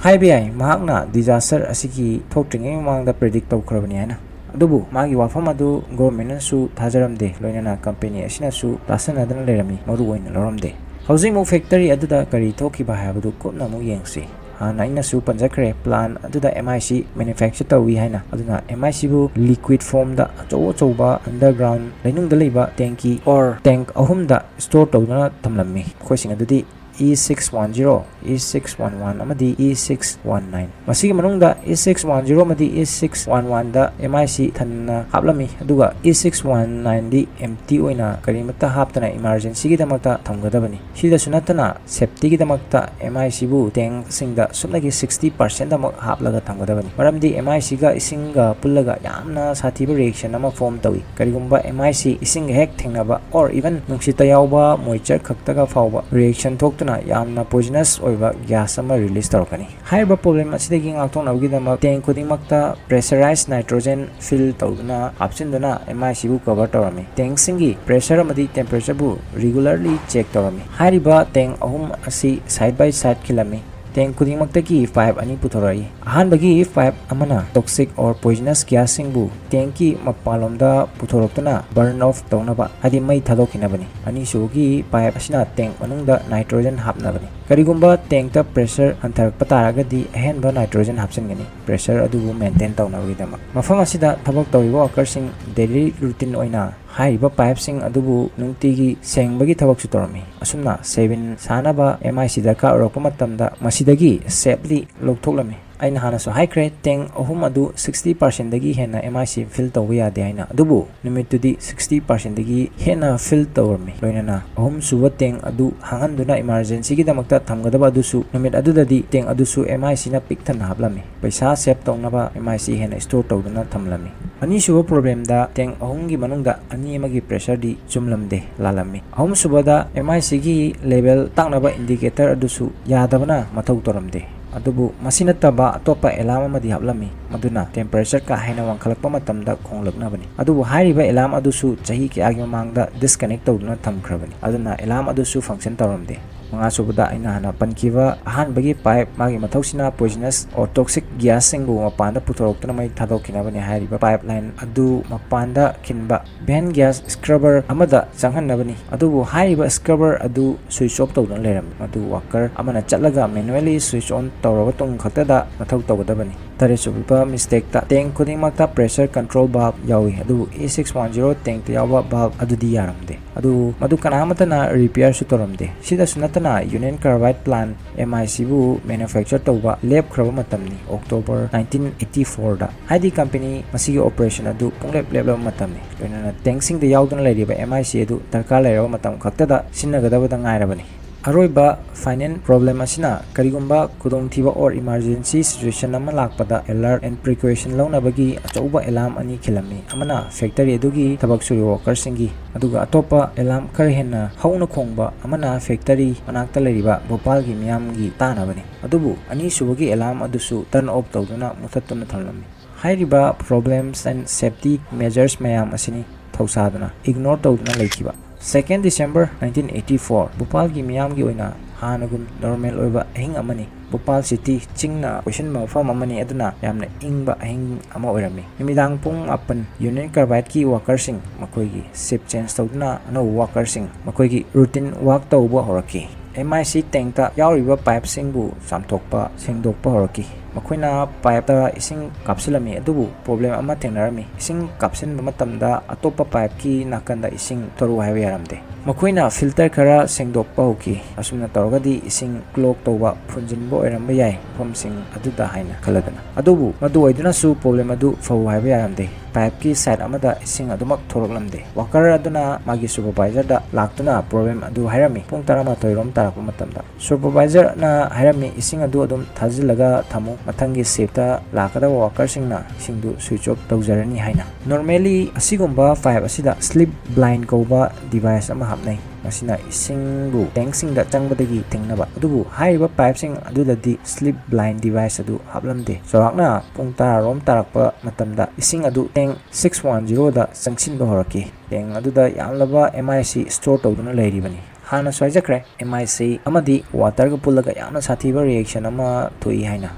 ꯍꯥꯏꯕ ꯌꯥꯏ, ꯃꯍꯥꯛꯅ ꯗꯤꯖꯥꯁꯇꯔ ꯑꯁꯤꯒꯤ ꯊꯣꯛꯇ꯭ꯔꯤꯉꯩ ꯃꯃꯥꯡꯗ ꯄ꯭ꯔꯤꯗꯤꯛ ꯇꯧꯈ꯭ꯔꯕꯅꯤ ꯍꯥꯏꯅ꯫ ꯑꯗꯨꯕꯨ ꯃꯥꯒꯤ ꯋꯥꯐꯝ ꯑꯗꯨ ꯒꯣꯔꯃꯦꯟꯅꯁꯨ ꯊꯥꯖꯔꯝꯗꯦ, ꯂꯣꯏꯅꯅ ꯀꯝꯄꯦꯅꯤ ꯑꯁꯤꯅꯁꯨ ꯇꯥꯁꯟꯅꯗꯅ ꯂꯩꯔꯝꯃꯤ, ꯃꯔꯨ ꯑꯣꯏꯅ ꯂꯧꯔꯝꯗꯦ꯫ ꯍꯧꯖꯤꯛꯃꯨꯛ ꯐꯦꯛꯇꯔꯤ ꯑꯗꯨꯗ ꯀꯔꯤ ꯊꯣꯛꯈꯤꯕ ꯍꯥꯏꯕꯗꯨ ꯀꯨꯞꯅ ꯑꯃꯨꯛ ꯌꯦꯡꯁꯤ꯫ ꯍꯥꯟꯅ ꯑꯩꯅꯁꯨ ꯄꯟꯖꯈ꯭ꯔꯦ, ꯄ꯭ꯂꯥꯟ ꯑꯗꯨꯗ ꯑꯦꯝ ꯑꯥꯏ ꯁꯤ ꯃꯦꯅꯨꯐꯦꯛꯆꯔ ꯇꯧꯏ ꯍꯥꯏꯅ꯫ ꯑꯗꯨꯅ ꯑꯦꯝ ꯑꯥꯏ ꯁꯤꯕꯨ ꯂꯤꯀ꯭ꯋꯤꯠ ꯐꯣꯝꯗ ꯑꯆꯧ ꯑꯆꯧꯕ ꯑꯟꯗꯔꯒ꯭ꯔꯥꯎꯟ ꯂꯩꯅꯨꯡꯗ ꯂꯩꯕ ꯇꯦꯡꯀꯤ ꯑꯣꯔ ꯇꯦꯡꯛ ꯑꯍꯨꯝꯗ ꯁ꯭ꯇꯣꯔ ꯇꯧꯗꯨꯅ ꯊꯝꯂꯝꯃꯤ꯫ ꯃꯈꯣꯏꯁꯤꯡ ꯑꯗꯨꯗꯤ E six one zero, E six one one ꯑꯃꯗꯤ ꯏ ꯁꯤꯛꯁ ꯋꯥꯟ ꯅꯥꯏꯟ꯫ ꯃꯁꯤꯒꯤ ꯃꯅꯨꯡꯗ ꯏ ꯁꯤꯛꯁ ꯋꯥꯟ ꯖꯤꯔꯣ ꯑꯃꯗꯤ ꯏ ꯁꯤꯛꯁ ꯋꯥꯟ ꯋꯥꯟꯗ ꯑꯦꯝ ꯑꯥꯏ ꯁꯤ ꯊꯟꯅ ꯍꯥꯞꯂꯝꯃꯤ, ꯑꯗꯨꯒ ꯏ ꯁꯤꯛꯁ ꯋꯥꯟ ꯅꯥꯏꯟꯗꯤ ꯑꯦꯝꯇꯤ ꯑꯣꯏꯅ ꯀꯔꯤꯃꯠꯇ ꯍꯥꯞꯇꯅ ꯏꯃꯥꯔꯖꯦꯟꯁꯤꯒꯤꯗꯃꯛꯇ ꯊꯝꯒꯗꯕꯅꯤ꯫ ꯁꯤꯗꯁꯨ ꯅꯠꯇꯅ ꯁꯦꯞꯇꯤꯒꯤꯗꯃꯛꯇ ꯑꯦꯝ ꯑꯥꯏ ꯁꯤꯕꯨ ꯇꯦꯡꯁꯤꯡꯗ ꯁꯨꯞꯅꯒꯤ ꯁꯤꯛꯁꯇꯤ ꯄꯥꯔꯁꯦꯟꯗꯃꯛ ꯍꯥꯞꯂꯒ ꯊꯝꯒꯗꯕꯅꯤ, ꯃꯔꯝꯗꯤ ꯑꯦꯝ ꯑꯥꯏ ꯁꯤꯒ ꯏꯁꯤꯡꯒ ꯄꯨꯜꯂꯒ ꯌꯥꯝꯅ ꯁꯥꯊꯤꯕ ꯔꯤꯌꯦꯛꯁꯟ ꯑꯃ ꯐꯣꯝ ꯇꯧꯏ꯫ ꯀꯔꯤꯒꯨꯝꯕ ꯑꯦꯝ ꯑꯥꯏ ꯁꯤ ꯏꯁꯤꯡꯒ ꯍꯦꯛ ꯊꯦꯡꯅꯕ ꯑꯣꯔ ꯏꯚꯟ ꯅꯨꯡꯁꯤꯠꯇ ꯌꯥꯎꯕ ꯃꯣꯏꯆꯔ ꯈꯛꯇꯒ ꯐꯥꯎꯕ ꯔꯤꯌꯦꯛꯁꯟ ꯊꯣꯛꯇꯨꯅ ꯌꯥꯝꯅ ꯄꯣꯏꯖꯅꯁ ꯑꯣꯏꯕ ꯒ꯭ꯌꯥꯁ ꯑꯃ ꯔꯤꯂꯤꯁ ꯇꯧꯔꯛꯀꯅꯤ꯫ ꯍꯥꯏꯔꯤꯕ ꯄ꯭ꯔꯣꯕ꯭ꯂꯦꯝ ꯑꯁꯤꯗꯒꯤ ꯉꯥꯛꯊꯣꯛꯅꯕꯒꯤꯗꯃꯛ ꯇꯦꯡ ꯈꯨꯗꯤꯡꯃꯛꯇ ꯄ꯭ꯔꯦꯁꯔꯥꯏꯖ ꯅꯥꯏꯇ꯭ꯔꯣꯖꯦꯟ ꯐꯤꯜ ꯇꯧꯗꯨꯅ ꯍꯥꯞꯆꯤꯟꯗꯨꯅ ꯑꯦꯝ ꯑꯥꯏ ꯁꯤꯕꯨ ꯀꯚꯔ ꯇꯧꯔꯝꯃꯤ꯫ ꯇꯦꯡꯁꯤꯡꯒꯤ ꯄ꯭ꯔꯦꯁꯔ ꯑꯃꯗꯤ ꯇꯦꯝꯄꯔꯦꯆꯔꯕꯨ ꯔꯤꯒꯨꯂꯔꯂꯤ ꯆꯦꯛ ꯇꯧꯔꯝꯃꯤ꯫ ꯍꯥꯏꯔꯤꯕ ꯇꯦꯡ ꯑꯍꯨꯝ ꯑꯁꯤ ꯁꯥꯏꯗ ꯕꯥꯏ ꯁꯥꯏꯗ ꯈꯤꯜꯂꯝꯃꯤ꯫ ꯇꯦꯡ ꯈꯨꯗꯤꯡꯃꯛꯇꯒꯤ ꯄꯥꯏꯞ ꯑꯅꯤ ꯄꯨꯊꯣꯔꯛꯏ꯫ ꯑꯍꯥꯟꯕꯒꯤ ꯄꯥꯏꯞ ꯑꯃꯅ ꯇꯣꯛꯁꯤꯛ ꯑꯣꯔ ꯄꯣꯏꯖꯅꯁ ꯒ꯭ꯌꯥꯁꯁꯤꯡꯕꯨ ꯇꯦꯡꯀꯤ ꯃꯄꯥꯟꯂꯣꯝꯗ ꯄꯨꯊꯣꯔꯛꯇꯨꯅ ꯕꯔꯟ ꯑꯣꯐ ꯇꯧꯅꯕ, ꯍꯥꯏꯗꯤ ꯃꯩ ꯊꯥꯗꯣꯛꯈꯤꯅꯕꯅꯤ꯫ ꯑꯅꯤꯁꯨꯕꯒꯤ ꯄꯥꯏꯞ ꯑꯁꯤꯅ ꯇꯦꯡ ꯃꯅꯨꯡꯗ ꯅꯥꯏꯇ꯭ꯔꯣꯖꯦꯟ ꯍꯥꯞꯅꯕꯅꯤ꯫ ꯀꯔꯤꯒꯨꯝꯕ ꯇꯦꯡꯇ ꯄ꯭ꯔꯦꯁꯔ ꯍꯟꯊꯔꯛꯄ ꯇꯥꯔꯒꯗꯤ ꯑꯍꯦꯟꯕ ꯅꯥꯏꯇ꯭ꯔꯣꯖꯦꯟ ꯍꯥꯞꯆꯤꯟꯒꯅꯤ꯫ ꯄ꯭ꯔꯦꯁꯔ ꯑꯗꯨꯕꯨ ꯃꯦꯟꯇꯦꯟ ꯇꯧꯅꯕꯒꯤꯗꯃꯛ꯫ ꯃꯐꯝ ꯑꯁꯤꯗ ꯊꯕꯛ ꯇꯧꯔꯤꯕ ꯋꯥꯀꯔꯁꯤꯡ ꯗꯦꯂꯤ ꯔꯨꯇꯤꯟ ꯑꯣꯏꯅ ꯍꯥꯏꯔꯤꯕ ꯄꯥꯏꯞꯁꯤꯡ ꯑꯗꯨꯕꯨ ꯅꯨꯡꯇꯤꯒꯤ ꯁꯦꯡꯕꯒꯤ ꯊꯕꯛꯁꯨ ꯇꯧꯔꯝꯃꯤ꯫ ꯑꯁꯨꯝꯅ ꯁꯦꯚꯤꯟ ꯁꯥꯅꯕ ꯑꯦꯝ ꯑꯥꯏ ꯁꯤ ꯗꯔꯀꯥꯔ ꯑꯣꯏꯔꯛꯄ ꯃꯇꯝꯗ ꯃꯁꯤꯗꯒꯤ ꯁꯦꯞꯂꯤ ꯂꯧꯊꯣꯛꯂꯝꯃꯤ꯫ ꯑꯩꯅ ꯍꯥꯟꯅꯁꯨ ꯍꯥꯏꯈ꯭ꯔꯦ, ꯇꯦꯡ ꯑꯍꯨꯝ ꯑꯗꯨ ꯁꯤꯛꯁꯇꯤ ꯄꯥꯔꯁꯦꯟꯗꯒꯤ ꯍꯦꯟꯅ ꯑꯦꯝ ꯑꯥꯏ ꯁꯤ ꯐꯤꯜ ꯇꯧꯕ ꯌꯥꯗꯦ ꯍꯥꯏꯅ꯫ ꯑꯗꯨꯕꯨ ꯅꯨꯃꯤꯠꯇꯨꯗꯤ ꯁꯤꯛꯁꯇꯤ ꯄꯥꯔꯁꯦꯟꯗꯒꯤ ꯍꯦꯟꯅ ꯐꯤꯜ ꯇꯧꯔꯝꯃꯤ꯫ ꯂꯣꯏꯅꯅ ꯑꯍꯨꯝꯁꯨꯕ ꯇꯦꯡ ꯑꯗꯨ ꯍꯥꯡꯍꯟꯗꯨꯅ ꯏꯃꯥꯔꯖꯦꯟꯁꯤꯒꯤꯗꯃꯛꯇ ꯊꯝꯒꯗꯕ ꯑꯗꯨꯁꯨ ꯅꯨꯃꯤꯠ ꯑꯗꯨꯗꯗꯤ ꯇꯦꯡ ꯑꯗꯨꯁꯨ ꯑꯦꯝ ꯑꯥꯏ ꯁꯤꯅ ꯄꯤꯛ ꯊꯟꯅ ꯍꯥꯞꯂꯝꯃꯤ꯫ ꯄꯩꯁꯥ ꯁꯦꯞ ꯇꯧꯅꯕ ꯑꯦꯝ ꯑꯥꯏ ꯁꯤ ꯍꯦꯟꯅ ꯁ꯭ꯇꯣꯔ ꯇꯧꯗꯨꯅ ꯊꯝꯂꯝꯃꯤ꯫ ꯑꯅꯤꯁꯨꯕ ꯄ꯭ꯔꯣꯕ꯭ꯂꯦꯝꯗ ꯇꯦꯡ ꯑꯍꯨꯝꯒꯤ ꯃꯅꯨꯡꯗ ꯑꯅꯤ ꯑꯃꯒꯤ ꯄ꯭ꯔꯦꯁꯔꯗꯤ ꯆꯨꯝꯂꯝꯗꯦ, ꯂꯥꯜꯂꯝꯃꯤ꯫ ꯑꯍꯨꯝꯁꯨꯕꯗ ꯑꯦꯝ ꯑꯥꯏ ꯁꯤꯒꯤ ꯂꯦꯚꯦꯜ ꯇꯥꯛꯅꯕ ꯏꯟꯗꯤꯀꯦꯇꯔ ꯑꯗꯨꯁꯨ ꯌꯥꯗꯕꯅ ꯃꯊꯧ ꯇꯧꯔꯝꯗꯦ꯫ ꯑꯗꯨꯕꯨ ꯃꯁꯤ ꯅꯠꯇꯕ ꯑꯇꯣꯞꯄ alarm ꯑꯃꯗꯤ ꯍꯥꯞꯂꯝꯃꯤ, ꯃꯗꯨꯅ temperature ꯀꯥ ꯍꯦꯟꯅ ꯋꯥꯡꯈꯠꯂꯛꯄ ꯃꯇꯝꯗ ꯈꯣꯡꯂꯛꯅꯕꯅꯤ꯫ ꯑꯗꯨꯕꯨ ꯍꯥꯏꯔꯤꯕ alarm ꯑꯗꯨꯁꯨ ꯆꯍꯤ ꯀꯌꯥꯒꯤ ꯃꯃꯥꯡꯗ disconnect ꯇꯧꯗꯨꯅ ꯊꯝꯈ꯭ꯔꯕꯅꯤ, ꯑꯗꯨꯅ alarm ꯑꯗꯨꯁꯨ function ꯇꯧꯔꯝꯗꯦ꯫ ꯃꯉꯥꯁꯨꯕꯗ ꯑꯩꯅ ꯍꯥꯟꯅ ꯄꯟꯈꯤꯕ ꯑꯍꯥꯟꯕꯒꯤ pipe, ꯃꯥꯒꯤ ꯃꯊꯧꯁꯤꯅ poisonous or toxic gasꯁꯤꯡꯕꯨ ꯃꯄꯥꯟꯗ ꯄꯨꯊꯣꯔꯛꯇꯨꯅ ꯃꯩ ꯊꯥꯗꯣꯛꯈꯤꯅꯕꯅꯤ꯫ ꯍꯥꯏꯔꯤꯕ pipeline ꯑꯗꯨ ꯃꯄꯥꯟꯗ ꯈꯤꯟꯕ vent gas scrubber ꯑꯃꯗ ꯆꯪꯍꯟꯅꯕꯅꯤ꯫ ꯑꯗꯨꯕꯨ ꯍꯥꯏꯔꯤꯕ scrubber ꯑꯗꯨ switch off ꯇꯧꯗꯨꯅ ꯂꯩꯔꯝꯃꯤ꯫ ꯃꯗꯨ worker ꯑꯃꯅ ꯆꯠꯂꯒ manually switch on ꯇꯧꯔꯕ ꯇꯨꯡ ꯈꯛꯇꯗ ꯃꯊꯧ ꯇꯧꯒꯗꯕꯅꯤ꯫ ꯇꯔꯦꯠꯁꯨꯕ mistakeꯇ, tank ꯈꯨꯗꯤꯡꯃꯛꯇ pressure control valve ꯌꯥꯎꯏ, ꯑꯗꯨꯕꯨ E six one zero tankꯇ ꯌꯥꯎꯕ valve ꯑꯗꯨꯗꯤ ꯌꯥꯔꯝꯗꯦ꯫ ꯑꯗꯨ, ꯃꯗꯨ ꯀꯅꯥꯃꯠꯇꯅ repairꯁꯨ ꯇꯧꯔꯝꯗꯦ꯫ ꯁꯤꯗꯁꯨ ꯅꯠꯇꯅ, Union Carbide plant, M I Cꯕꯨ manufacture ꯇꯧꯕ ꯂꯦꯞꯈ꯭ꯔꯕ ꯃꯇꯝꯅꯤ, October nineteen eighty fourꯗ꯫ ꯍꯥꯏꯗꯤ, company ꯃꯁꯤꯒꯤ operation ꯑꯗꯨ ꯄꯨꯡꯂꯦꯞ ꯂꯦꯞꯂꯕ ꯃꯇꯝꯅꯤ꯫ ꯂꯣꯏꯅꯅ tankꯁꯤꯡꯗ ꯌꯥꯎꯗꯨꯅ ꯂꯩꯔꯤꯕ M I C ꯑꯗꯨ ꯗꯔꯀꯥꯔ ꯂꯩꯔꯕ ꯃꯇꯝ ꯈꯛꯇꯗ ꯁꯤꯖꯤꯟꯅꯒꯗꯕꯗ ꯉꯥꯏꯔꯕꯅꯤ꯫ ꯑꯔꯣꯏꯕ final problem ꯑꯁꯤꯅ, ꯀꯔꯤꯒꯨꯝꯕ ꯈꯨꯗꯣꯡꯊꯤꯕ or emergency situation ꯑꯃ ꯂꯥꯛꯄꯗ, alert and precaution ꯂꯧꯅꯕꯒꯤ ꯑꯆꯧꯕ alarm ꯑꯅꯤ ꯈꯤꯜꯂꯝꯃꯤ, ꯑꯃꯅ factory ꯑꯗꯨꯒꯤ ꯊꯕꯛ ꯁꯨꯔꯤꯕ workerꯁꯤꯡꯒꯤ, ꯑꯗꯨꯒ ꯑꯇꯣꯞꯄ alarm ꯈꯔ ꯍꯦꯟꯅ ꯍꯧꯅ ꯈꯣꯡꯕ ꯑꯃꯅ factory ꯃꯅꯥꯛꯇ ꯂꯩꯔꯤꯕ ꯚꯣꯄꯥꯜꯒꯤ ꯃꯤꯌꯥꯝꯒꯤ ꯇꯥꯅꯕꯅꯤ꯫ ꯑꯗꯨꯕꯨ ꯑꯅꯤꯁꯨꯕꯒꯤ alarm ꯑꯗꯨꯁꯨ turn off ꯇꯧꯗꯨꯅ ꯃꯨꯊꯠꯇꯨꯅ ꯊꯝꯂꯝꯃꯤ꯫ ꯍꯥꯏꯔꯤꯕ problems and safety measures ꯃꯌꯥꯝ ꯑꯁꯤꯅꯤ ꯊꯧꯁꯥꯗꯨꯅ, ignore ꯇꯧꯗꯨꯅ ꯂꯩꯈꯤꯕ꯫ Second December nineteen eighty four, ꯚꯣꯄꯥꯜꯒꯤ ꯃꯤꯌꯥꯝꯒꯤ ꯑꯣꯏꯅ ꯍꯥꯟꯅꯒꯨꯝ normal ꯑꯣꯏꯕ ꯑꯍꯤꯡ ꯑꯃꯅꯤ꯫ ꯚꯣꯄꯥꯜ city ꯆꯤꯡꯅ ꯀꯣꯏꯁꯤꯟꯕ ꯃꯐꯝ ꯑꯃꯅꯤ, ꯑꯗꯨꯅ ꯌꯥꯝꯅ ꯏꯪꯕ ꯑꯍꯤꯡ ꯑꯃ ꯑꯣꯏꯔꯝꯃꯤ꯫ ꯅꯨꯃꯤꯗꯥꯡ ꯄꯨꯡ ꯃꯥꯄꯟ, Union Carbideꯀꯤ workerꯁꯤꯡ ꯃꯈꯣꯏꯒꯤ shift change ꯇꯧꯗꯨꯅ ꯑꯅꯧꯕ workerꯁꯤꯡ ꯃꯈꯣꯏꯒꯤ routine work ꯇꯧꯕ ꯍꯧꯔꯛꯈꯤ꯫ M I C tankꯇ ꯌꯥꯎꯔꯤꯕ pipeꯁꯤꯡꯕꯨ ꯆꯥꯝꯊꯣꯛꯄ, ꯁꯦꯡꯗꯣꯛꯄ ꯍꯧꯔꯛꯈꯤ꯫ ꯃꯈꯣꯏꯅ pipeꯇ ꯏꯁꯤꯡ ꯀꯥꯞꯁꯤꯜꯂꯝꯃꯤ, ꯑꯗꯨꯕꯨ problem ꯑꯃ ꯊꯦꯡꯅꯔꯝꯃꯤ꯫ ꯏꯁꯤꯡ ꯀꯥꯞꯁꯤꯟꯕ ꯃꯇꯝꯗ ꯑꯇꯣꯞꯄ pipeꯀꯤ ꯅꯥꯀꯟꯗ ꯏꯁꯤꯡ ꯊꯣꯔꯛꯎ ꯍꯥꯏꯕ ꯌꯥꯔꯝꯗꯦ꯫ ꯃꯈꯣꯏꯅ filter ꯈꯔ ꯁꯦꯡꯗꯣꯛꯄ ꯍꯧꯈꯤ꯫ ꯑꯁꯨꯝꯅ ꯇꯧꯔꯒꯗꯤ ꯏꯁꯤꯡ clog ꯇꯧꯕ, ꯐꯨꯟꯖꯤꯟꯕ ꯑꯣꯏꯔꯝꯕ ꯌꯥꯏ ꯃꯐꯝꯁꯤꯡ ꯑꯗꯨꯗ ꯍꯥꯏꯅ ꯈꯜꯂꯗꯅ꯫ ꯑꯗꯨꯕꯨ ꯃꯗꯨ ꯑꯣꯏꯗꯨꯅꯁꯨ problem ꯑꯗꯨ ꯐꯧ ꯍꯥꯏꯕ ꯌꯥꯔꯝꯗꯦ꯫ Pipeꯀꯤ side ꯑꯃꯗ ꯏꯁꯤꯡ ꯑꯗꯨꯃꯛ ꯊꯣꯔꯛꯂꯝꯗꯦ꯫ Worker ꯑꯗꯨꯅ ꯃꯥꯒꯤ supervisorꯗ ꯂꯥꯛꯇꯨꯅ problem ꯑꯗꯨ ꯍꯥꯏꯔꯝꯃꯤ꯫ ꯄꯨꯡ ꯇꯔꯥꯃꯥꯊꯣꯏ ꯔꯣꯝ ꯇꯥꯔꯛꯄ ꯃꯇꯝꯗ supervisorꯅ ꯍꯥꯏꯔꯝꯃꯤ, "ꯏꯁꯤꯡ ꯑꯗꯨ ꯑꯗꯨꯝ ꯊꯥꯖꯤꯜꯂꯒ ꯊꯝꯃꯨ, ꯃꯊꯪꯒꯤ shiftꯇ ꯂꯥꯛꯀꯗꯕ workerꯁꯤꯡꯅ ꯏꯁꯤꯡꯗꯨ switch off ꯇꯧꯖꯔꯅꯤ" ꯍꯥꯏꯅ꯫ Normally ꯑꯁꯤꯒꯨꯝꯕ pipe ꯑꯁꯤꯗ slip blind ꯀꯧꯕ device ꯑꯃ ꯍꯥꯞꯅꯩ꯫ ꯃꯁꯤꯅ ꯏꯁꯤꯡꯕꯨ ꯇꯦꯡꯁꯤꯡꯗ ꯆꯪꯕꯗꯒꯤ ꯊꯤꯡꯅꯕ꯫ ꯑꯗꯨꯕꯨ ꯍꯥꯏꯔꯤꯕ ꯄꯥꯏꯞꯁꯤꯡ ꯑꯗꯨꯗꯗꯤ sleep blind device ꯑꯗꯨ ꯍꯥꯞꯂꯝꯗꯦ꯫ ꯆꯥꯎꯔꯥꯛꯅ ꯄꯨꯡ ꯇꯔꯥꯔꯣꯝ ꯇꯥꯔꯛꯄ ꯃꯇꯝꯗ ꯏꯁꯤꯡ ꯑꯗꯨ ꯇꯦꯡ ꯁꯤꯛꯁ ꯋꯥꯟ ꯖꯤꯔꯣꯗ ꯆꯪꯁꯤꯟꯕ ꯍꯧꯔꯛꯈꯤ꯫ ꯇꯦꯡ ꯑꯗꯨꯗ ꯌꯥꯝꯂꯕ M I C store ꯇꯧꯗꯨꯅ ꯂꯩꯔꯤꯕꯅꯤ꯫ ꯍꯥꯟꯅꯁꯨ ꯍꯥꯏꯖꯈ꯭ꯔꯦ, M I C ꯑꯃꯗꯤ waterꯒ ꯄꯨꯜꯂꯒ ꯌꯥꯝꯅ ꯁꯥꯊꯤꯕ reaction ꯑꯃ ꯊꯣꯛꯏ ꯍꯥꯏꯅ꯫